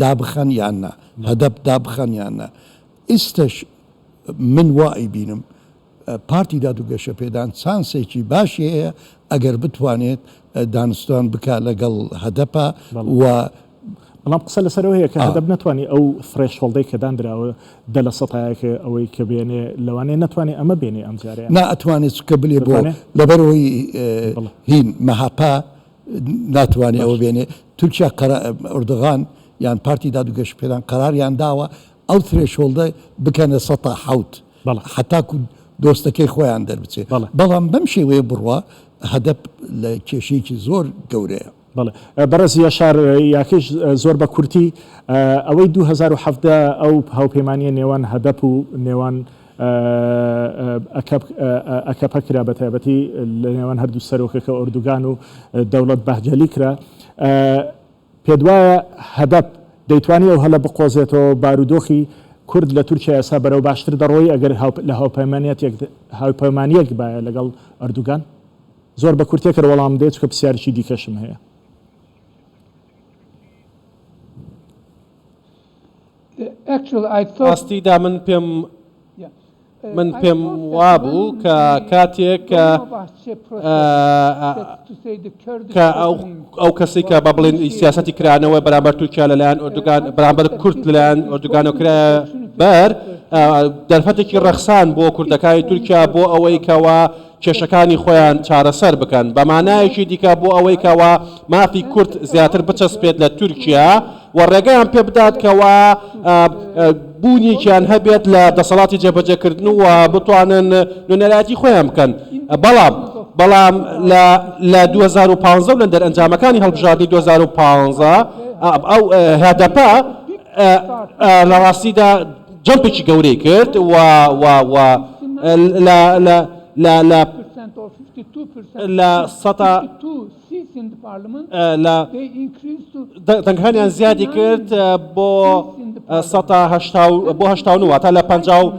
دابخەن یان نا، هەدەپ دابخەن یان نا، ئیستەش من وا ئەیبینم پارتی داد و گەشەپێدان چانسێکی باشی هەیە ئەگەر بتوانێت دانوستان بکا لەگەڵ هەدەپە و بەڵام قسە لەسەر ئەوە هەیە کە هەدەپ نەتوانی ئەو threshold ەی کە داندراوە دە لە سەتایەک ئەوەی کە بێنێ لەوانەیە نەتوانێ ئەمە بێنێ ئەم جارەیان. نا ئەتوانێ چونکە بلێ بۆ لەبەرئەوەی هین مەهەپە ناتوانێ ئەوە بێنێ تورکیا ئەردۆغان یان پارتی داد و گەشەپێدان قەراریان داوە ئەو threshold ە بکەنە سەتا حەوت حەتاکو دۆستەکەی خۆیان دەربچێ بەڵام بەم شێوەیە بڕوا هەدەپ لە کێشەیەکی زۆر گەورەیە. بەڵێ بەڕێز یەشار یاکیش زۆر بە کورتی ئەوەی 2017 ئەو هاوپەیمانیە نێوان هەدەپ و نێوان ئەکەپە کرا بە تایبەتی لە نێوان هەردوو سەرۆکەکە ئۆردوگان و دەوڵەت بەهجەلی کرا پێدوایە هەدەپ دەیتوانی ئەو هەلە بقۆزێتەوە بارودۆخی کورد لە تورکیا ئێستا بەرەو باشتر دەڕۆی ئەگەر لە هاوپەیمانیەتێک هاوپەیمانیەک بایە لەگەڵ ئەردوگان؟ زۆر بە کورتی ئەگەر وەڵام بدەیت چونکە پرسیارێکی دیکەشم هەیە. ڕاستیدا من پێم. من پێم وابوو کە کاتێک کە کە ئەو کەسەی کە بە بڵێن سیاسەتی کرانەوە بەرامبەر تورکیا لەلایەن ئۆردوگان بەرامبەر کورد لەلایەن ئۆردوگانەوە کرایە بەر دەرفەتێکی ڕەخسان بۆ کوردەکانی تورکیا بۆ ئەوەی کەوا کێشەکانی خۆیان چارەسەر بکەن بە مانایەکی دیکە بۆ ئەوەی کەوا مافی کورد زیاتر بچەسپێت لە تورکیا و ڕێگەیان پێ بدات کەوا بوونێکیان هەبێت لە دەسەڵاتی جێبەجێکردن و بتوانن نوێنەرایەتی خۆیان بکەن بەڵام بەڵام لە لە 2015 و لە دەرئەنجامەکانی هەڵبژاردنی 2015 ئەو هەدەپە لە ڕاستیدا جەمپێکی گەورەی کرد و و و لە لە لە لە لە سەتا لە دەنگەکانیان زیادی کرد بۆ سەتا هەشتا و بۆ 89 واتە لە 50 و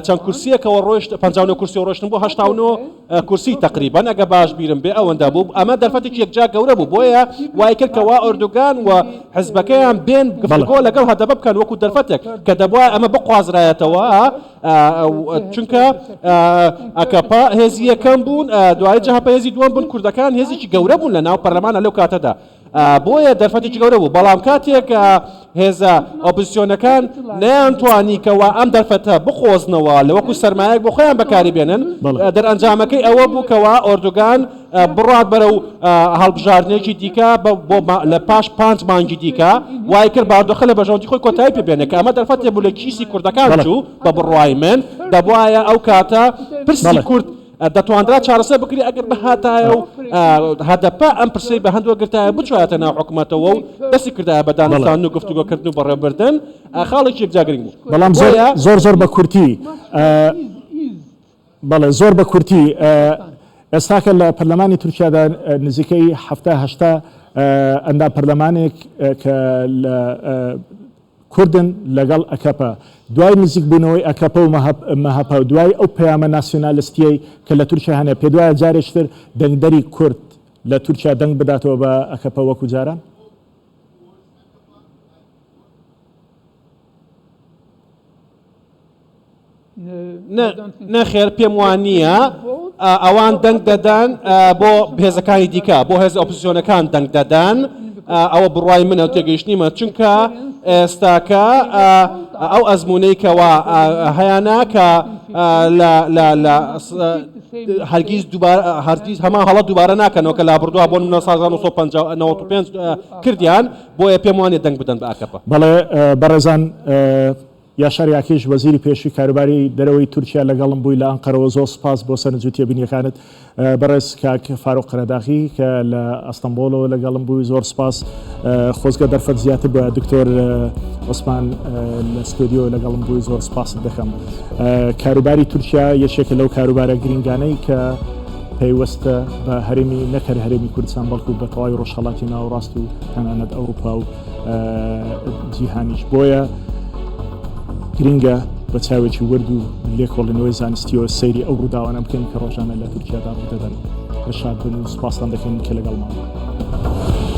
چەند کورسیەکەوە ڕۆشت 59 کورسی ڕۆشتن بۆ 89 کورسی تقریبا ئەگە باش بیرم بێ ئەوەندە بوو ئەمە دەرفەتێکی یەکجار گەورە بوو بۆیە وای کرد کەوا ئۆردوگان و حزبەکەیان بێن گفتوگۆ لەگەڵ هەدەپە بکەن وەکو دەرفەتێک کە دەبوایە ئەمە بقوازرایەتەوە چونکە ئەکەپە هێزی یەکەم بوون دوای جەهەپە هێزی دووەم بوون کوردەکان هێزێکی گەورە بوون لە ناو پەرلەمانە لەو کاتەدا بۆیە دەرفەتێکی گەورە بوو بەڵام کاتێک هێزە ئۆپزسیۆنەکان نەیانتوانی کەوا ئەم دەرفەتە بقۆزنەوە لە وەکو سەرمایەک بۆ خۆیان بەکاری بێنن دەرئەنجامەکەی ئەوە بوو کەوا ئۆردوگان بڕات بەرەو هەڵبژاردنێکی دیکە بۆ لە پاش پانج مانگی دیکە وای کرد باردۆخە لە بەرژەوەندی خۆی کۆتایی پێ بێنێ کە ئەمە دەرفەتێ بوو لە کیسی کوردەکان چوو بە بڕوای من دەبوایە ئەو کاتە پرسی کورد دەتواندرا چارەسەر بکرێ ئەگەر بهاتایە و هەدەپە ئەم پرسەی بە هەند وەرگرتایە بچوایەتە ناو حکومەتەوە و دەستی کردایە بە دانوستاندن و گفتوگۆکردن و بەڕێوەبردن خاڵێکی یەکجار گرنگ بوو. بەڵام زۆر زۆر زۆر بە کورتی بەڵێ زۆر بە کورتی ئێستاکە لە پەرلەمانی تورکیادا نزیکەی حەفتا هەشتا ئەندام پەرلەمانێک کە لە کوردن لەگەڵ ئەکەپە دوای نزیک بوونەوەی ئەکەپە و مەهەپە دوای ئەو پەیامە ناسیۆنالستیەی کە لە تورکیا هەنە پێدوایە جارێکتر دەنگدەری کورد لە تورکیا دەنگ بداتەوە بە ئەکەپە وەکو جاران؟ نەخێر پێم وانییە ئەوان دەنگ دەدەن بۆ هێزەکانی دیکە بۆ هێز ئۆپزسیۆنەکان دەنگ دەدەن ئەوە بڕای منە و تێگەیشتنیمە چونکە ئێستاکە ئەو ئەزمونەی کەوا هەیانە کە لە هەرگیز دووبارە هەرگیز هەمان هەڵە دووبارە ناکەنەوە کە لابردووە بۆ منە ساڵ 1995 کردیان بۆیە پێم وانە دەنگ بدەن بە ئاکەپە. بەڵێ بەڕێزان یاشار یاکیش وەزیری پێشووی کاروباری دەرەوەی تورکیا لەگەڵم بووی لە ئەنقەرەوە زۆر سوپاس بۆ سەرنج و تێبینیەکانت بەڕێز کاک فاروق قەرەداغی کە لە ئەستەنبۆڵەوە لەگەڵم بووی زۆر سوپاس خۆزگە دەرفەت زیاتر بە دکتۆر عوسمان لە ستۆدیۆ لەگەڵم بووی زۆر سوپاست دەکەم کاروباری تورکیا یەکێکە لەو کاروبارە گرنگانەی کە پەیوەستە بە هەرێمی نەکەر هەرێمی کوردستان بەڵکو بە تەواوی ڕۆژهەڵاتی ناوەڕاست و تەنانەت ئەوروپا و جیهانیش بۆیە گرنگە بە چاوێکی ورد و لێکۆڵینەوەی زانستیەوە سەیری ئەو ڕووداوانە بکەین کە ڕۆژانە لە تورکیادا ڕوودەدەن. هەر شاد بن و سوپاستان دەکەین کە لەگەڵمان بوون.